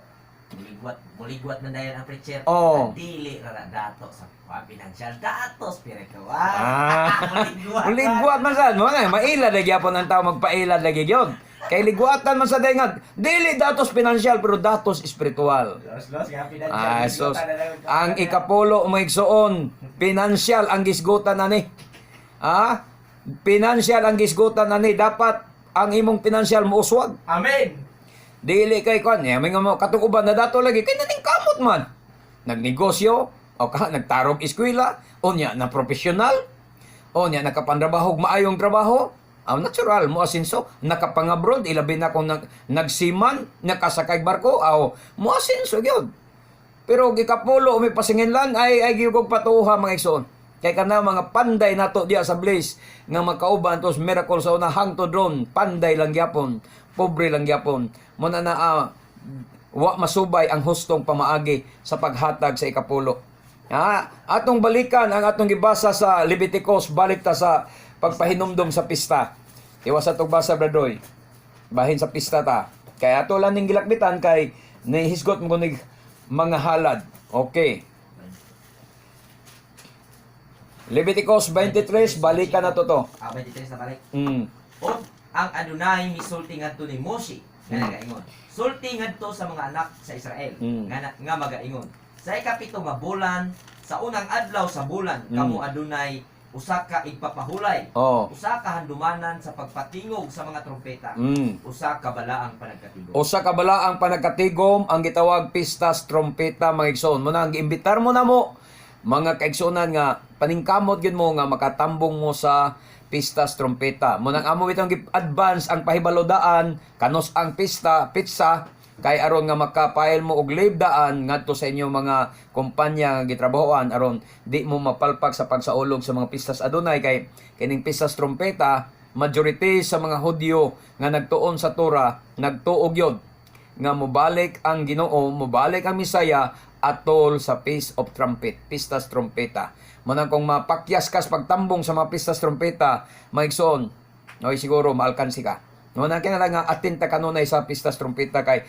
Muligwat, muligwat na dayon ang preacher. Oo. Ang dili ra na dato sa financial, dato spiritual. Ah. Muligwat. Ligwat man sad mo na mailad lagi gyapon ang tao, magpailad lagi gyud. Kay ligwatan man sa dayngan, dili datos financial pero datos espiritual. Los los nga financial. Ah, sus. Ligwatan na lang. Ang ikapulo, mga igsoon, financial ang gisgutan ani. Ah, financial ang gisgutan ani. Dapat ang imong financial mouswag. Amen. Dili kay kwan, eh, may nga mo katong uban na dato lagi kay naning kamot man. Nagnegosyo o ka nagtarog eskwela, unya na profesional, unya nakapantrabahog maayong trabaho. Ang natural mo asinso, nakapangabroad, ilabi na kung nagsiman, nakasakay barko, aw mo asinso gyud. Pero gikapulo may pasinginlan ay giyugog patuha, mga igsoon. Kay kana mga panday nato diya sa Blaze nga makauban tos miracle sa una hangtod ron, panday lang gyapon, pobre lang gyapon. Muna na wa masubay ang hustong pamaagi sa paghatag sa ikapulo. Atong balikan ang atong gibasa sa Leviticus, balik ta sa pagpahinumdom sa pista. Iwas atong basa, Bradoy. Bahin sa pista ta. Kaya ato lang ning gilakbitan kay nahisgot mo kunig mga halad. Okay. Leviticus 23, balikan na to to. Ah, 23 na balik. Mm. Og ang Adonai misulti ngadto ni Moshe nga nagaingon: "Sulti ngadto sa mga anak sa Israel nga magaingon: Sa ikapito nga bulan, sa unang adlaw sa bulan, kamo adunay usa ka igpapahulay, usa ka handumanan sa pagpatingog sa mga trompeta, usa ka balaang panagkatigom." Usa ka balaang panagkatigom ang gitawag Pistas Trompeta, mga igsoon. Muna ang giimbitar mo na mo, mga kaigsuonan, nga paningkamot gyud mo nga makatambong mo sa Pistas Trompeta. Muna ang amo itong gi-advance ang pahibalodaan kanos ang pista pizza kay aron nga makapile mo og leave daan ngadto sa inyong mga kumpanya nga gitrabahoan aron di mo mapalpak sa pagsaulog sa mga pistas adunay, kay kining Pistas Trompeta, majority sa mga Hudyo nga nagtuon sa Torah nagtuo gyud nga mobalik ang Ginoo, mobalik ang Misaya atol sa Feast of Trumpet, Pistas Trompeta. Manang kung mapakyas kas pagtambong sa mga Pistas Trompeta, maigsoon, noy siguro maalkansi ka. Manang kinahanglan nga atinta kanunay sa Pistas Trompeta kay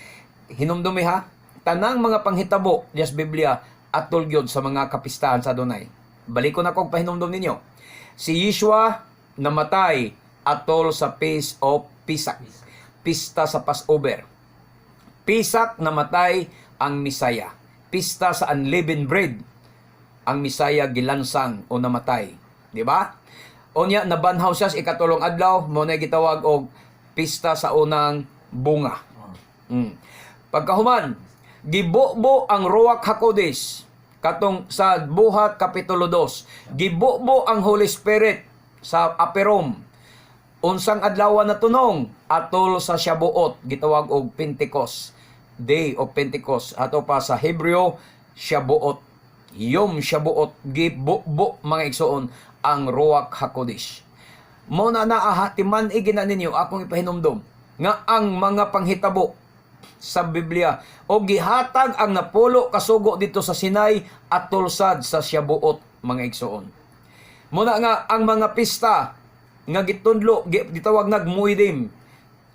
hinumdumi ha, tanang mga panghitabo diya sa Biblia atol gyud sa mga kapistahan sa Adonai. Balik ko na kog pahinumdum ninyo. Si Yeshua namatay atol sa Feast of Pisak, pista sa Passover. Pisak, namatay ang Misaya. Pista sa Unleavened Bread, ang Misaya gilansang o namatay. Di ba? Unya nabanhaw siya sa ikatulong adlaw, mo na gitawag og pista sa unang bunga. Pagkahuman, gibubo ang Ruach Hakodesh katong sa Buhat kapitulo 2. Gibubo ang Holy Spirit sa Aperom. Unsang adlaw na tunong? Atol sa Shabuot, gitawag og Pentecost. Day of Pentecost. Ato pa sa Hebreo, Shabuot. Yom Shabuot, gibubo, mga igsoon, ang Ruach Hakodesh. Mo na naa timan igina ninyo akong ipahinumdom nga ang mga panghitabo sa Biblia o gihatag ang napulo kasugo dito sa Sinai atol sad sa Shabuot, mga igsoon. Muna nga ang mga pista nga gitudlo gitawag nag Moedim.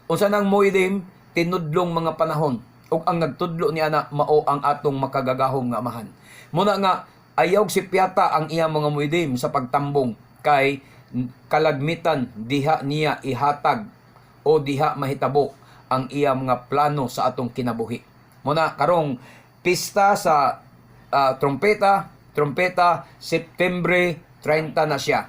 Unsa nang Moedim? Tinudlong mga panahon. Ug ang nagtudlo ni ana mao ang atong makagagahom nga Amahan. Muna nga ayaw si Piata ang iyang mga Moedim sa pagtambong kay kalagmitan diha niya ihatag o diha mahitabo ang iyang mga plano sa atong kinabuhi. Muna karong pista sa trompeta, trompeta September 30 na siya.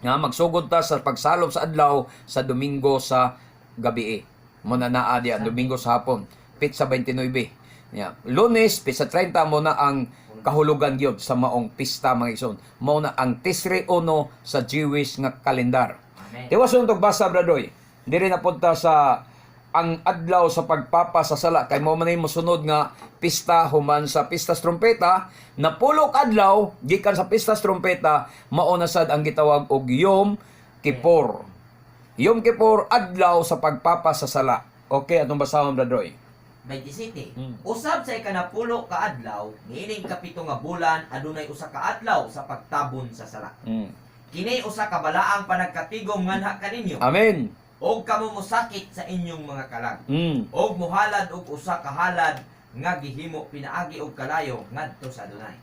Nga magsugod ta sa pagsalop sa adlaw sa Domingo sa gabi. Muna naa diya Domingo sa hapon, petsa 29. Ya. Lunes, petsa 30, mo na ang kahulugan gyud sa maong pista, mga igsoon. Mao na ang Tisri 1 sa Jewish nga kalendar. Amen. Tiwas tog basa, Bradoy. Diri na punta sa ang adlaw sa pagpapasasala kay mo man mosunod nga pista human sa Pistas Trompeta. Napulo ka adlaw gikan sa Pistas Trompeta, mao na sad ang gitawag og Yom Kippur. Yom Kippur, adlaw sa pagpapasasala. Okay, atong basahon, Bradoy. 27. Mm. Usab sa ikanapulo ka adlaw niining kapito nga bulan, adunay usa ka adlaw sa pagtabon sa sala. Kini usa ka balaang panagkatigom nganha kaninyo. Amen. Og kamo mosakit sa inyong mga kalag. Og mohalad og usa ka halad nga gihimo pinaagi og kalayo ngadto sa Adonai.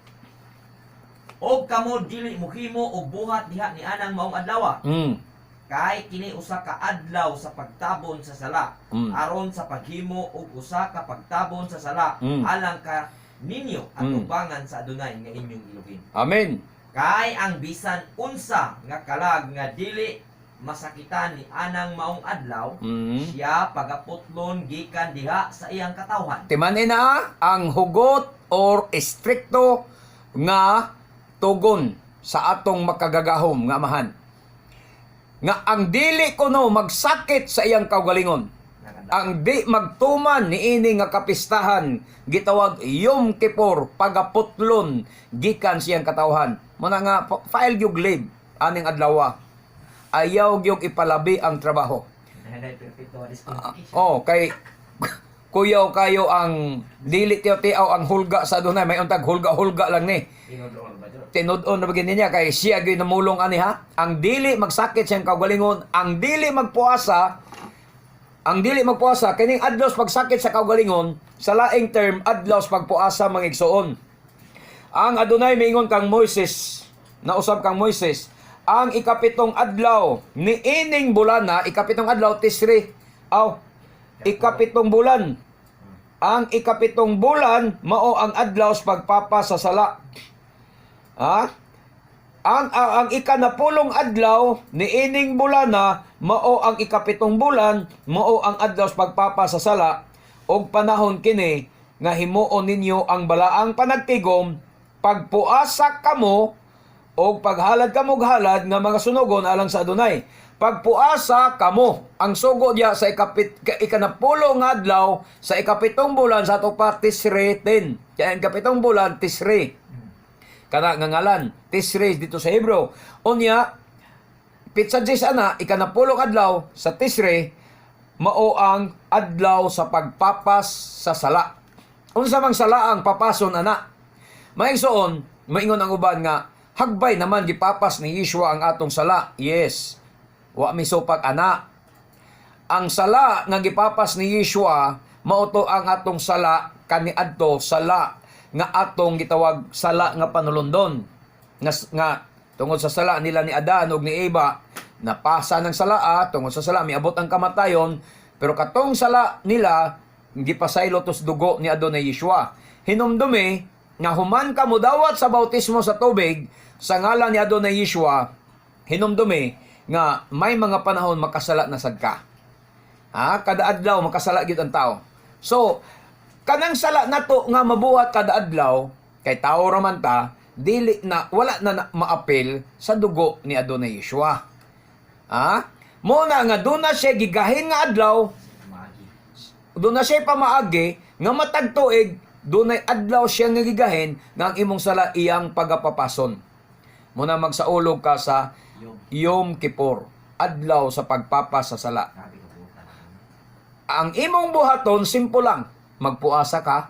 Og kamo dili mohimo og buhat diha ni anang maong adlaw. Kay kini usa ka adlaw sa pagtabon sa sala aron sa paghimo og usa ka pagtabon sa sala alang ka ninyo at ubangan sa Adonai nga inyong Elohim. Amen. Kay ang bisan unsa nga kalag nga dili masakitan ni anang maong adlaw, siya pagaputlon gikan diha sa iyang katawhan. Timanin na ang hugot or estrikto nga tugon sa atong makagagahom nga Amahan. Nga ang dili kuno magsakit sa iyang kaugalingon. Ang di magtuman niini nga kapistahan gitawag Yom Kippur, pagaputlon gikan siyang katawhan. Muna nga file gyud leave aning adlaw. Ayaw gyud ipalabi ang trabaho. Oh, kay kuyaw kayo ang dili tiyaw-tiyaw ang hulga sa Adonai, may untag hulga-hulga lang ni. Tinud-on na bagay niya kay siya gyud namulong ani ha. Ang dili magsakit siyang kaugalingon, ang dili magpuasa Ang dili magpuasa kining adlaw sa pagsakit sa kaugalingon, sa laing term, adlaw sa pagpuasa, mga igsoon. Ang Adonay miingon kang Moises, nausab kang Moises, ang 7 adlaw ni ining bulana, 7 adlaw Tisri. Aw, 7 bulan. Ang 7 bulan mao ang adlaw sa pagpapasasala. Ha? Ang 10 adlaw ni ining bulana mao ang 7 bulan, mao ang adlaw sa pagpapasasala, og panahon kini nga himuon ninyo ang balaang panagtigom, pagpuasa kamo og paghalad kamo og halad nga mga sunugon alang sa Adonay. Pagpuasa kamo, ang sugo diya sa 10 nga adlaw sa 7 bulan sa ato pa Tisri 10. Kaya ang 7 bulan Tisri. Kana nga ngalan, Tisri dito sa Hebrew. Unya, pitsa 10 ana, 10 adlaw sa Tisri, mao ang adlaw sa pagpapas sa sala. Unsa mang sala ang papason ana? Maigsoon, maingon ang uban nga hagbay naman gipapas ni Yeshua ang atong sala. Yes. Wa mi supak ana. Ang sala nga gipapas ni Yeshua mao to ang atong sala kaniadto, sala nga atong gitawag sala nga panulundon. Nga tungod sa sala nila ni Adan ug ni Eva, napasa ng sala, tungod sa sala miabot ang kamatayon, pero katong sala nila gipasaylo tos dugo ni Adonai Yeshua. Hinumdumi nga human ka modawat sa bautismo sa tubig sa ngalan ni Adonai Yeshua, hinumdumi nga may mga panahon makasala na sad ka. Ha? Kada adlaw makasala gyud ang tao. So, kanang sala nato nga mabuhat kada adlaw kay tao ra man ta, dili na wala na, na maapil sa dugo ni Adonai Yeshua. Ha? Mo na nga doon na siya gigahin nga adlaw, Maagi. doon na siya pamaagi nga matag tuig dunay adlaw siya nga gigahin nga ang imong sala iyang pagapapason. Mo na magsaulog ka sa Yom. Yom Kippur, adlaw sa pagpapas sa sala. Grabe ka buta. Ang imong buhaton simple lang, magpuasa ka,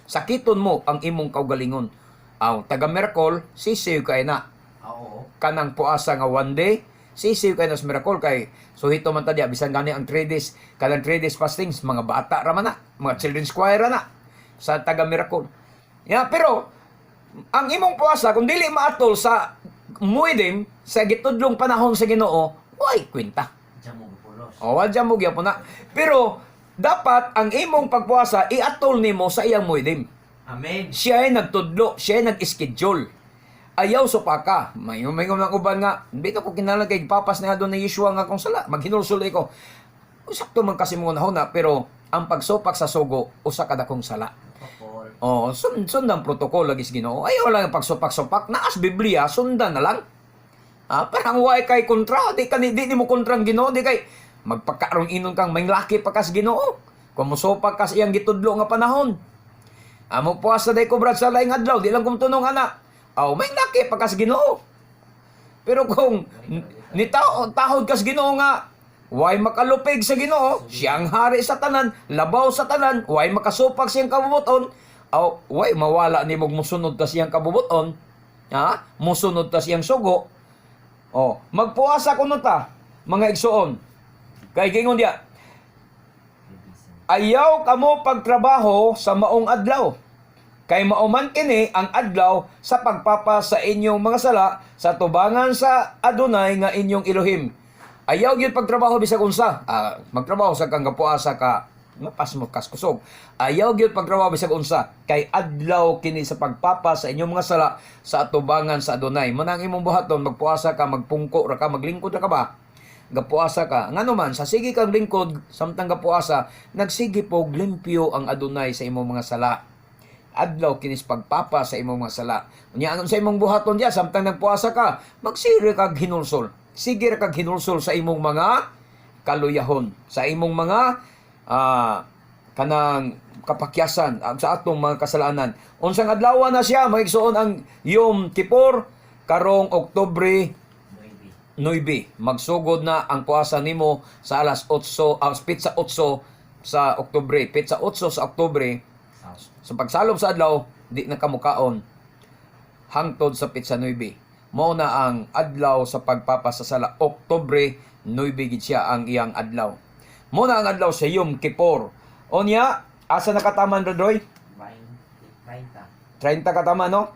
sakiton mo ang imong kaugalingon. Aw, taga Miracle, sisiw kay na. Ah, oo. Kanang puasa nga one day, sisiw kay na sa Miracle kay suhito man ta diya bisan gani ang 3 days, kanang 3 days fastings mga bata ra man na, mga children's choir ra na sa taga Miracle. Ya, pero ang imong puasa kung dili maatol sa muidim sa gitudlong panahon sa Ginoo, way kwenta. Diyan mo gupulos. O, wadya mo gyapon na. Pero dapat ang imong pagpuasa iatol nimo sa iyang muidim. Amen. Siya ay nagtudlo, siya ay nag-schedule. Ayaw supaka. May ng uban nga, bito ko kinahanglan kay papas na doon ni Yeshua nga akong sala. Maghinulsol ko. Sakto man kasi mo na, pero ang pagsupak sa sugo usa ka dakong sala. Protocol. Oh, sundan protocol lagi sa Ginoo. Ayaw lang ang pagsupak-supak. Naas Biblia, sundan na lang. Ah, parang way kay kontra, di ka di, di mo kontra ang Ginoo, di kay magpagkaroon inon kang may laki pa kas Ginoo. Kung musupak kas iyang gitudlo nga panahon. Amo puasa day ko brad sa laing adlaw, di lang kumtunong ana. Aw, may laki pa kas Ginoo. Pero kung ni tao tahod kas Ginoo nga way makalupig sa Ginoo, siya ang hari sa tanan, labaw sa tanan, way makasupak siyang kabubuton, aw way mawala ni mong musunod ta siyang kabubuton, ha? Musunod ta siyang sugo. Oh, magpuasa kuno ta, mga igsoon. Kay gingon diya, ayaw kamo pagtrabaho sa maong adlaw. Kay mauman kini ang adlaw sa pagpapa sa inyong mga sala sa tubangan sa Adonai nga inyong Elohim. Ayaw gyud pagtrabaho bisag unsa. Ah, magtrabaho sa kang gapuasa ka, mapas mo kas kusog. Ayaw gyud pagtrabaho bisag unsa kay adlaw kini sa pagpapa sa inyong mga sala sa atubangan sa Adonai. Mo na ang imong buhaton, magpuasa ka, magpungko ra ka, maglingkod ra ka ba? Gapuasa ka. Ngano man, sa sige kang lingkod, samtang gapuasa, nagsige po limpyo ang Adonai sa imong mga sala. Adlaw kinis pagpapa sa imong mga sala. Unya anon sa imong buhaton diya samtang nagpuasa ka, magsige kag hinulsol. Sige ra kag hinulsol sa imong mga kaluyahon, sa imong mga kanang kapakyasan sa atong mga kasalanan. Unsang adlaw na siya, mga igsoon, ang Yom Kippur karong Oktubre 9. 9. Magsugod na ang puasa nimo sa alas 8, pitsa 8 sa Oktubre. Pitsa 8 sa Oktubre, sa pagsalob sa adlaw, di na kamukaon hangtod sa pitsa 9. Mao na ang adlaw sa pagpapasasala. Oktubre 9 gid siya ang iyang adlaw. Muna ang adlaw sa Yom Kippur. Onya, asa nakataman, Brad Roy? 20, 30 30. katama, no?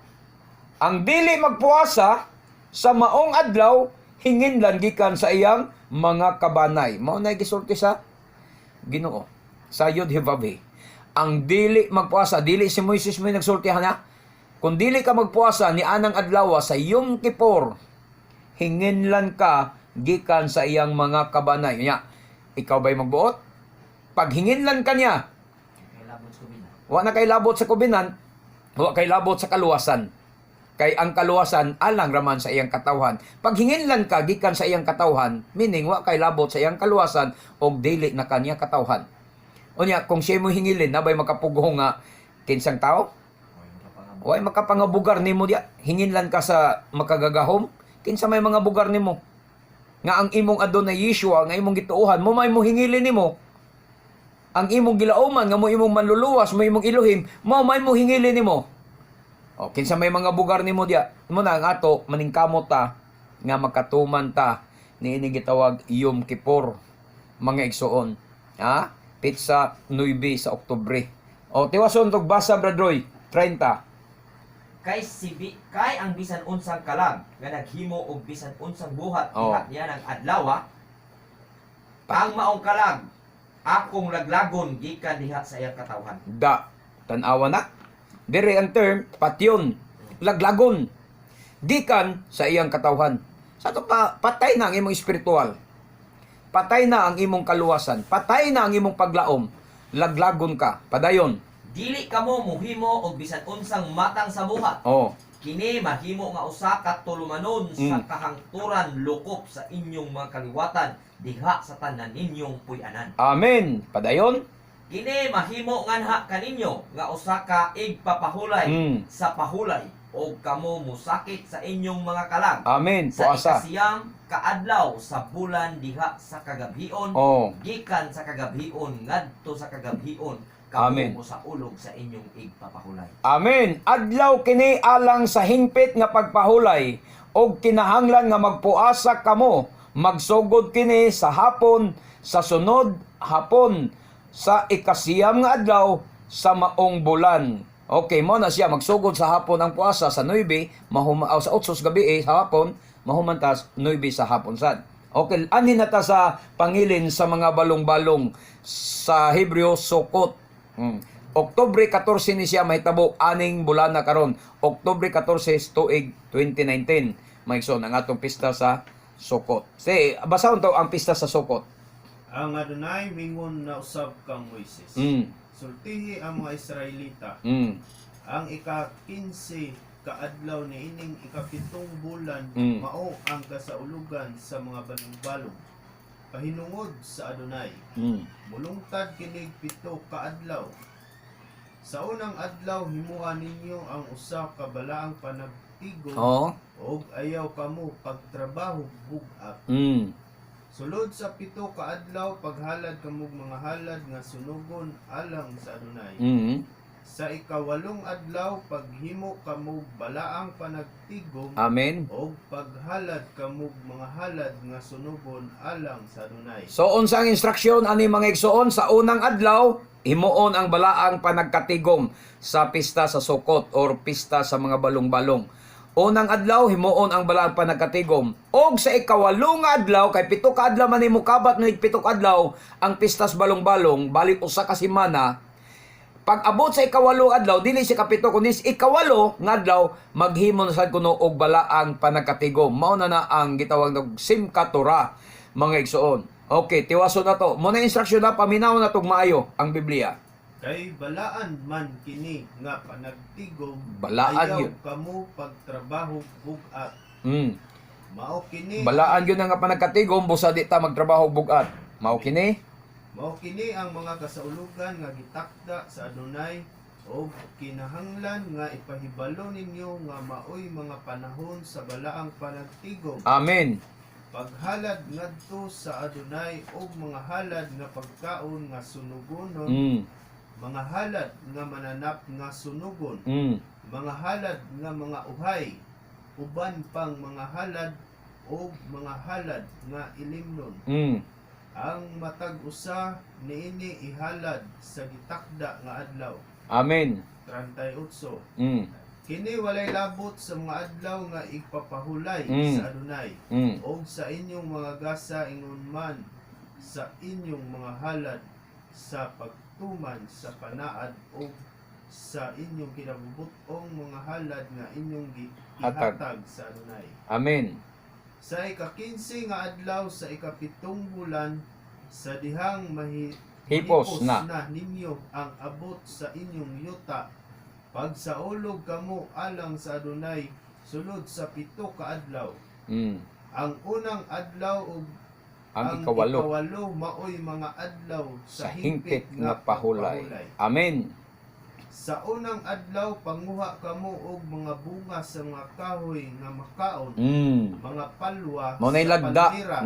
Ang dili magpuasa sa maong adlaw, hinginlan gikan sa iyang mga kabanay. Mao na gisulti sa Ginoo sa Yod Hevavhe. Ang dili magpuasa, dili si Moises may nagsulti ha. Kung dili ka magpuasa ni anang adlaw sa Yom Kippur, hinginlan ka gikan sa iyang mga kabanay. Nya, ikaw ba'y magbuot? Pag hinginlan ka niya, Kay labot sa kubina. wa na kay labot sa kovenant, wa kay labot sa kaluwasan. Kay ang kaluwasan alang raman sa iyang katawhan. Pag hinginlan ka gikan sa iyang katawhan, meaning wa kay labot sa iyang kaluwasan og dili na kanya katawhan. Unya, kung siya mo hingilin, nabay makapugo nga kinsang tao? Way Way makapangabugar. makapangabugar nimo diya. Hinginlan ka sa makagagahom, kinsa may mga bugar nimo? Nga ang imong Adonai Yeshua, nga imong gituohan, mo may mo hingilin nimo. Ang imong gilauman, nga mo imong manluluwas, mo imong Elohim, mo may mo hingilin nimo. O, kinsa may mga bugar nimo diya. Mo na ang ato maningkamot ta nga makatuman ta niini gitawag Yom Kippur, mga igsuon. Ha? Pitsa 9 sa Oktubre. O, tiwason tog basa, Brad Roy, 30. Kay ang bisan unsang kalag nga naghimo og bisan unsang buhat Oh. diha niya ng adlaw, ang maong kalag akong laglagon gikan diha sa iyang katawhan. Da. Tan-awa na. Dire ang term, patyon, laglagon. Gikan sa iyang katawhan. Sa ato pa, patay na ang imong espiritual. Patay na ang imong kaluwasan. Patay na ang imong paglaom. Laglagon ka. Padayon. Dili kamo muhimo og bisan unsang matang sa buhat. Oh. Kini mahimo nga usa ka tulumanon sa kahangturan lukop sa inyong mga kaliwatan diha sa tanan ninyong puy-anan. Amen. Padayon. Kini mahimo nganha kaninyo nga usa ka igpapahulay sa pahulay og kamo musakit sa inyong mga kalag Amen. sa Puasa. ikasiyam kaadlaw sa bulan diha sa kagabhion, gikan sa kagabhion ngadto sa kagabhion kamo Amen. mosaulog sa inyong igpapahulay. Amen. Adlaw kini alang sa hingpit nga pagpahulay og kinahanglan nga magpuasa kamo. Magsugod kini sa hapon sa sunod hapon sa ikasiyam nga adlaw sa maong bulan. Okay, mo na siya magsugod sa hapon ang puasa sa 9, mahuma aw, sa 8 sa gabi eh, sa hapon, mahumantas 9 sa hapon sad. Okay, ani na ta sa pangilin sa mga balong-balong sa Hebreo, Sukot. Oktubre 14 ni siya mahitabo aning bulan na karon. Oktubre 14 tuig 2019. Maigsoon ang atong pista sa Sukot. Say, basahon to ang pista sa Sukot. Ang Adonai mingon na usab kang Moises. Sultihi ang mga Israelita, ang ika-15 kaadlaw niining ikapitong bulan mao ang kasaulugan sa mga balong-balong pahinungod sa Adonai. Mulungtad kinig 7 kaadlaw. Sa unang adlaw himuha ninyo ang usa ka balaang panagtigo og ayaw kamo pagtrabaho bug-at. Sulod sa 7 kaadlaw paghalad kamog mga halad nga sunugon alang sa Adonai. Sa ikawalong adlaw paghimo kamog balaang panagtigom Amen. og paghalad kamog mga halad nga sunugon alang sa Adonai. So unsa ang instruksyon ani mga igsoon? Sa unang adlaw, himuon ang balaang panagkatigom sa pista sa Sukot or pista sa mga balong-balong. Unang adlaw, himuon ang balaang panagkatigom. Og sa ikawalo nga adlaw, kay 7 ka adlaw man nimo kabat ni 7 ka adlaw ang pista sa balong-balong, balik usa ka semana. Pag abot sa ikawalo adlaw, dili siya kapito kundi sa ikawalo nga adlaw maghimo na sad kuno og balaang panagkatigom. Mao na na ang gitawag og Simchat Torah, mga igsoon. Okay, tiwaso na to. Mo na instruksyon na paminaw na tog maayo ang Biblia. Kay balaan man kini nga panagtigom, Balaan ayaw yun. kamo pagtrabaho bug-at. Mao kini Balaan yun ang nga panagkatigom busa di ta magtrabaho bugat. Mao kini. Mao kini ang mga kasaulugan nga gitakda sa Adonai og kinahanglan nga ipahibalo ninyo nga maoy mga panahon sa balaang panagtigom. Amen. Paghalad ngadto sa Adonai og mga halad nga pagkaon nga sunugonon, mga halad nga mananap nga sunugon, mga halad nga mga uhay, uban pang mga halad og mga halad nga ilimnon. Ang matag usa niini ihalad sa gitakda nga adlaw. Amen. 38. Kini walay labot sa mga adlaw nga igpapahulay sa Adunay og sa inyong mga gasa, ingon man sa inyong mga halad sa pagtuman sa panaad og sa inyong kinabubut-ong mga halad nga inyong Hatag. ihatag sa Adunay. Amen. Sa ika-15 nga adlaw sa 7 bulan, sa dihang Hipos na. Na ninyo ang abot sa inyong yuta, pagsaulog kamo alang sa Adunay sulod sa 7 ka adlaw. Ang unang adlaw ug Ang 8. 8 maoy mga adlaw sa hingpit nga pahulay. Amen. Sa unang adlaw, panguha kamo og mga bunga sa mga kahoy nga makaon, mga palwa Mao na'y sa lagda. palmira,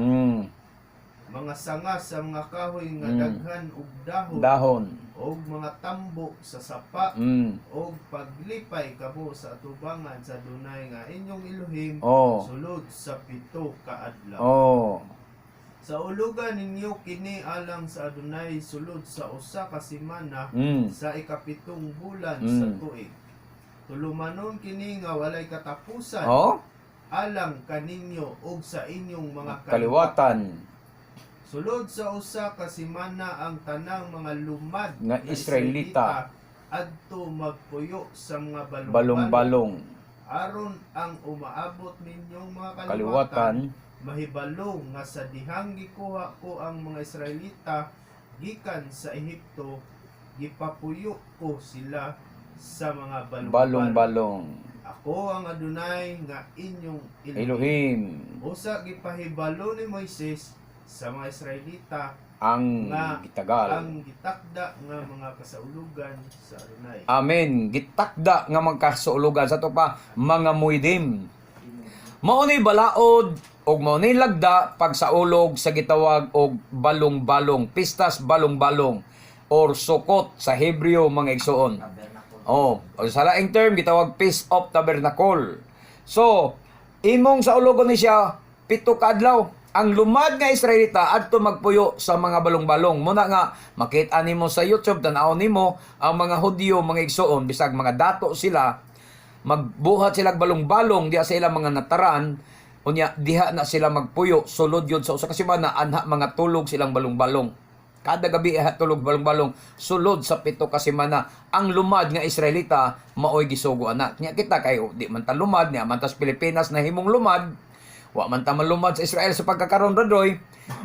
mga sanga sa mga kahoy nga daghan og dahon, Dahon. og mga tambo sa sapa, og paglipay kamo sa atubangan sa Adunay nga inyong Elohim sulod sa 7 ka adlaw. Sauluga ninyo kini alang sa Adunay sulod sa 1 ka semana sa 7 bulan sa tuig. Tulumanon kini nga walay katapusan alang kaninyo ug sa inyong mga Kaliwatan. Sulod sa 1 ka semana, ang tanang mga lumad nga Israelita adto magpuyo sa mga balong-balong Balong-balong. Aron ang umaabot ninyong mga kaliwatan Kaliwatan. mahibalo nga sa dihang gikuha ko ang mga Israelita gikan sa Ehipto, gipapuyo ko sila sa mga balong-balong. Balong-balong. Ako ang Adunay nga inyong Elohim. Elohim. Usa gipahibalo ni Moises sa mga Israelita ang nga gitagal. Ang gitakda nga mga kasaulugan sa Adunay. Amen. Gitakda nga magkasuulugan sa to pa mga moedim. Mao ni balaod og mao ni lagda pagsaulog sa gitawag og balong-balong, pistas balong-balong or Sukkot sa Hebreo, mga igsoon. Tabernacle. Oh, sa laing term gitawag Feast of Tabernacle. So, imong saulogon ni siya 7 ka adlaw. Ang lumad nga Israelita adto magpuyo sa mga balong-balong. Muna nga makita nimo sa YouTube, tan-aw nimo ang mga Hudyo, mga igsoon, bisag mga dato sila, magbuhat sila balong-balong diha sa ilang mga nataran. Unya diha na sila magpuyo sulod yun sa 1 ka semana. Anha mga tulog silang balong-balong kada gabi, iha tulog balong-balong sulod sa 7 ka semana. Ang lumad nga Israelita maoy gisugo ana nya. Kita kayo, di man ta lumad niya man ta sa Pilipinas na himong lumad. Wa man ta malumad sa Israel sa pagkakaron radoy.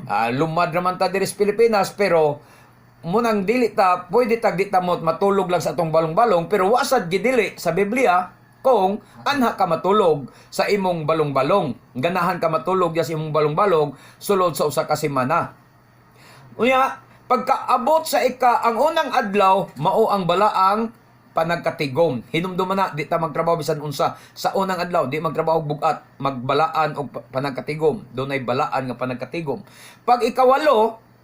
Ah, lumad raman ta diri sa Pilipinas, pero munang dili ta pwede tag di ta mo matulog lang sa atong balong-balong, pero wa sad gidili sa Biblia kung anha ka matulog sa imong balong-balong. Ganahan ka matulog ya sa imong balong-balong sulod sa 1 ka semana. Unya, pagkaabot sa ang unang adlaw, mao ang balaang panagkatigom. Hinumduman na, di ta magtrabaho bisan unsa. Sa unang adlaw, di magtrabaho og bugat, magbalaan og panagkatigom. Dunay balaan nga panagkatigom. Pag 8,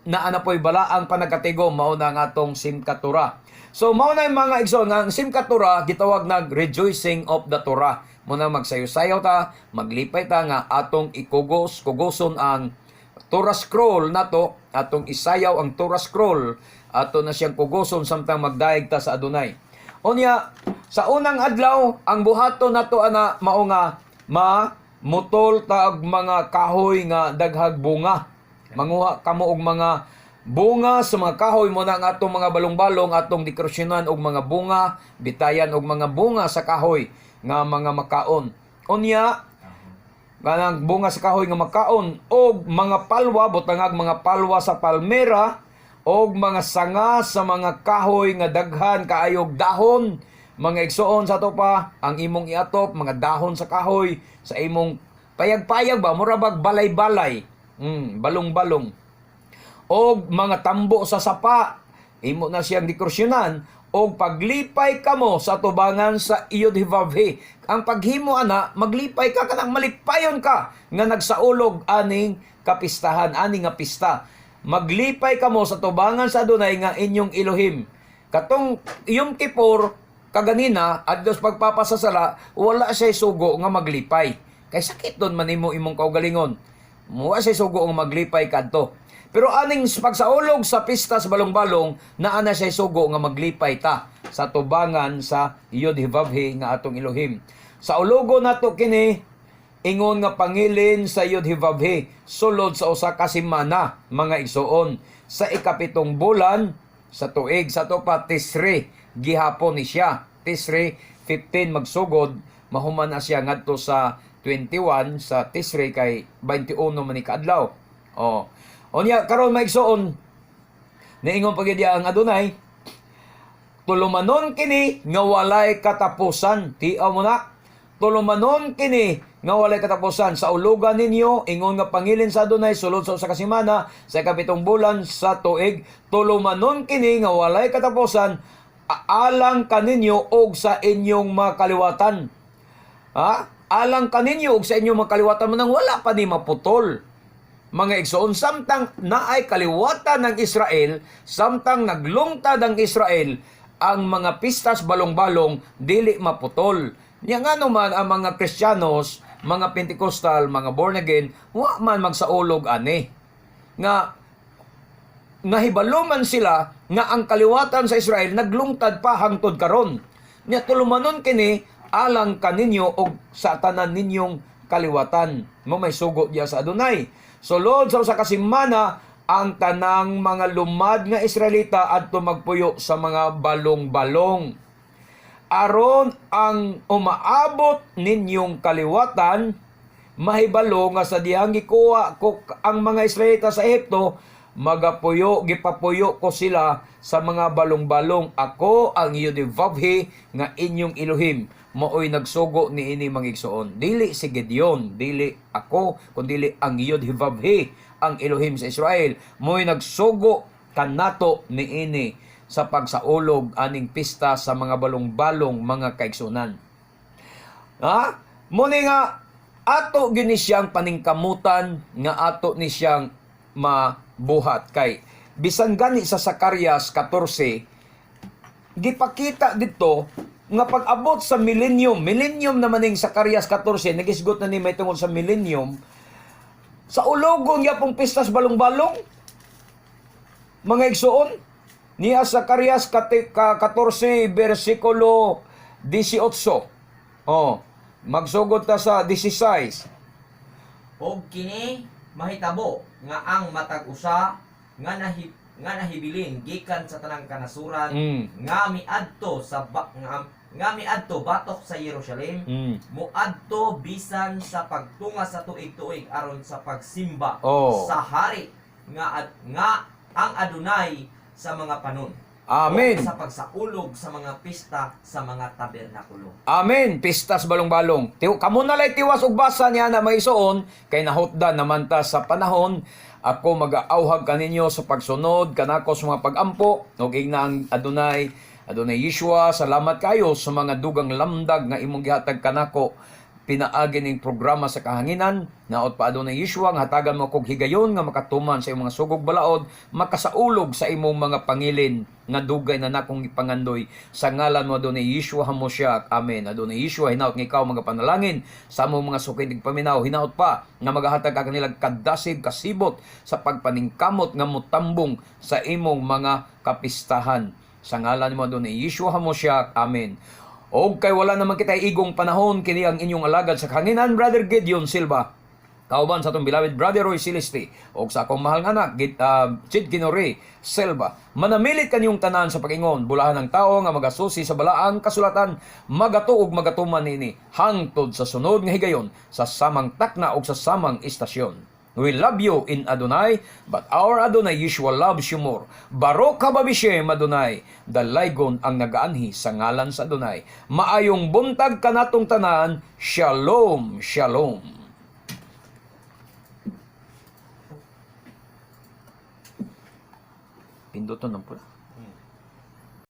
naa na po'y balaang panagkatigom, mao na ang atong Simchat Torah. So mao na yung mga igsoon nga ang Simchat Torah gitawag nag rejoicing of the Torah. Muna magsayo-sayaw ta, maglipay ta nga atong ikugos, kugoson ang Torah scroll nato, atong isayaw ang Torah scroll, ato na siyang kugoson samtang magdayeg ta sa Adunay. Unya, sa unang adlaw, ang buhaton nato ana mao nga ma mutol ta og mga kahoy nga daghag bunga. Manguha kamo og mga bunga sa mga kahoy mo na ang atong mga balong-balong, atong dekorasyonan og mga bunga, bitayan og mga bunga sa kahoy nga mga makaon. Unya, kanang bunga sa kahoy nga makaon og mga palwa, butangag mga palwa sa palmera og mga sanga sa mga kahoy nga daghan kaayog dahon, mga igsoon. Sa ato pa ang imong iatop mga dahon sa kahoy sa imong payag-payag ba, mura bag balay-balay, balong-balong, og mga tambo sa sapa, imo na siyang dekorasyonan og paglipay kamo sa tubangan sa Iyod Hivavhe. Ang paghimo ana, maglipay ka, kanang malipayon ka nga nagsaulog aning kapistahan, ani nga pista. Maglipay kamo sa tubangan sa Adunay nga inyong Elohim. Katong Yom Kippur kaganina, adlos pagpapasasala, wala siya sugo nga maglipay. Kay sakit doon man nimo imong kaugalingon. Muwa siya sugo nga maglipay kadto. Pero aning pagsaulog sa pista sa balong-balong, naa na siya sugo nga maglipay ta sa tubangan sa Yod Hivavhe nga atong Elohim. Sa ulogo nato kini ingon nga pangilin sa Yod Hivavhe sulod sa usa ka semana, mga igsuon, sa 7 bulan sa tuig sa to pa Tisri gihapon ni siya. Tisri 15 magsugod, mahuman na siya ngadto sa 21 sa Tisri kay 21 man ni kaadlaw. Oh. Unya karon, mga igsuon, niingon pa gyud ang Adonai, tulumanon kini nga walay katapusan. Tiaw mo na. Tulumanon kini nga walay katapusan sa ulugan ninyo ingon nga pangilin sa Adonai sulod sa usa ka semana sa 7 bulan sa tuig. Tulumanon kini nga walay katapusan alang kaninyo og sa inyong mga kaliwatan. Ha? Alang kaninyo og sa inyong mga kaliwatan mo nang wala pa ni maputol. Mga igsoon, samtang naay kaliwatan ng Israel, samtang naglungtad ang Israel, ang mga pistas balong-balong dili maputol. Nya nga man ang mga Kristiyanos, mga Pentecostal, mga born again, wa man magsaulog ani. Nga nahibalo man sila nga ang kaliwatan sa Israel naglungtad pa hangtod karon. Nya tulumanon kini alang kaninyo og sa tanan ninyong kaliwatan. Mo may sugo diya sa Adonai. Sulod sa usa ka semana ang tanang mga lumad nga Israelita adto magpuyo sa mga balong-balong. Aron ang umaabot ninyong kaliwatan mahibalo nga sa dihang gikuha ko ang mga Israelita sa Ehipto, magapuyo, gipapuyo ko sila sa mga balong-balong. Ako ang Yudivavhe nga inyong Elohim, maoy nagsugo niini, mga igsoon. Dili si Gideon, dili ako, kundili ang Yudhivavhe, ang Elohim sa Israel, mo'y nagsugo kanato niini sa pagsaulog aning pista sa mga balong-balong, mga kaigsunan. Ha? Muni nga ato gini siyang paningkamutan nga ato ni siyang mabuhat kay bisan gani sa Zacarias 14 gipakita dito nga pag-abot sa millennium, millennium naman ning Zacarias 14, nagisgot na ni may tungod sa millennium, sa ulogon yapong pistas balong-balong, mga igsuon, niya Zacarias 14 versikulo 18. Oh, magsugod ta sa 16. Og kini mahitabo nga ang matag usa nga nahibilin gikan sa tanang kanasuran nga miadto sa ba, nga miadto batok sa Jerusalem moadto bisan sa pagtunga sa tuig-tuig aron sa pagsimba sa hari nga ang Adonai sa mga panon. Amen. O sa pagsaulog sa mga pista sa mga tabernakulo. Amen. Pistas balong-balong. Kamo na lay tiwas og basa niya na may isuon kay nahutdan naman ta sa panahon. Ako magaauhag kaninyo sa pagsunod kanako sa mga pagampo ug ingna ang Adonai. Adonai Yeshua, salamat kayo sa mga dugang lamdag nga imong gihatag kanako pinaagi ning programa sa kahanginan. Naot pa, Adonai Yeshua, nga hatagan mo kog higayon nga makatuman sa imong mga sugog balaod, makasaulog sa imong mga pangilin nga dugay na nakong gipangandoy, sa ngalan mo, Adonai Yeshua Hamosyak. Amen. Adonai Yeshua, hinaot nga ikaw mga panalangin sa among mga sukidig paminaw, hinaot pa nga magahatag ka kanila kadasig kasibot sa pagpaningkamot nga motambong sa imong mga kapistahan, sa ngalan mo, Adonai Yeshua Hamosyak. Amen. Og kay wala naman kita igong panahon, kini ang inyong alagad sa kahanginan, Brother Gideon Silva. Kauban sa atong beloved Brother Roy Celeste og sa akong mahal nga anak Sid Kinore Silva. Manamilit kanyong tanan sa pag-ingon, bulahan ang tao nga magasusi sa balaang kasulatan, magatuog magatuman niini hangtod sa sunod nga higayon sa samang takna og sa samang istasyon. We love you in Adonai, but our Adonai Yeshua loves you more. Baruch haba bishem Adonai, dalaygon ang nagaanhi sa ngalan sa Adonai. Maayong buntag kanatong tanan, shalom, shalom. Pinduton ng pula.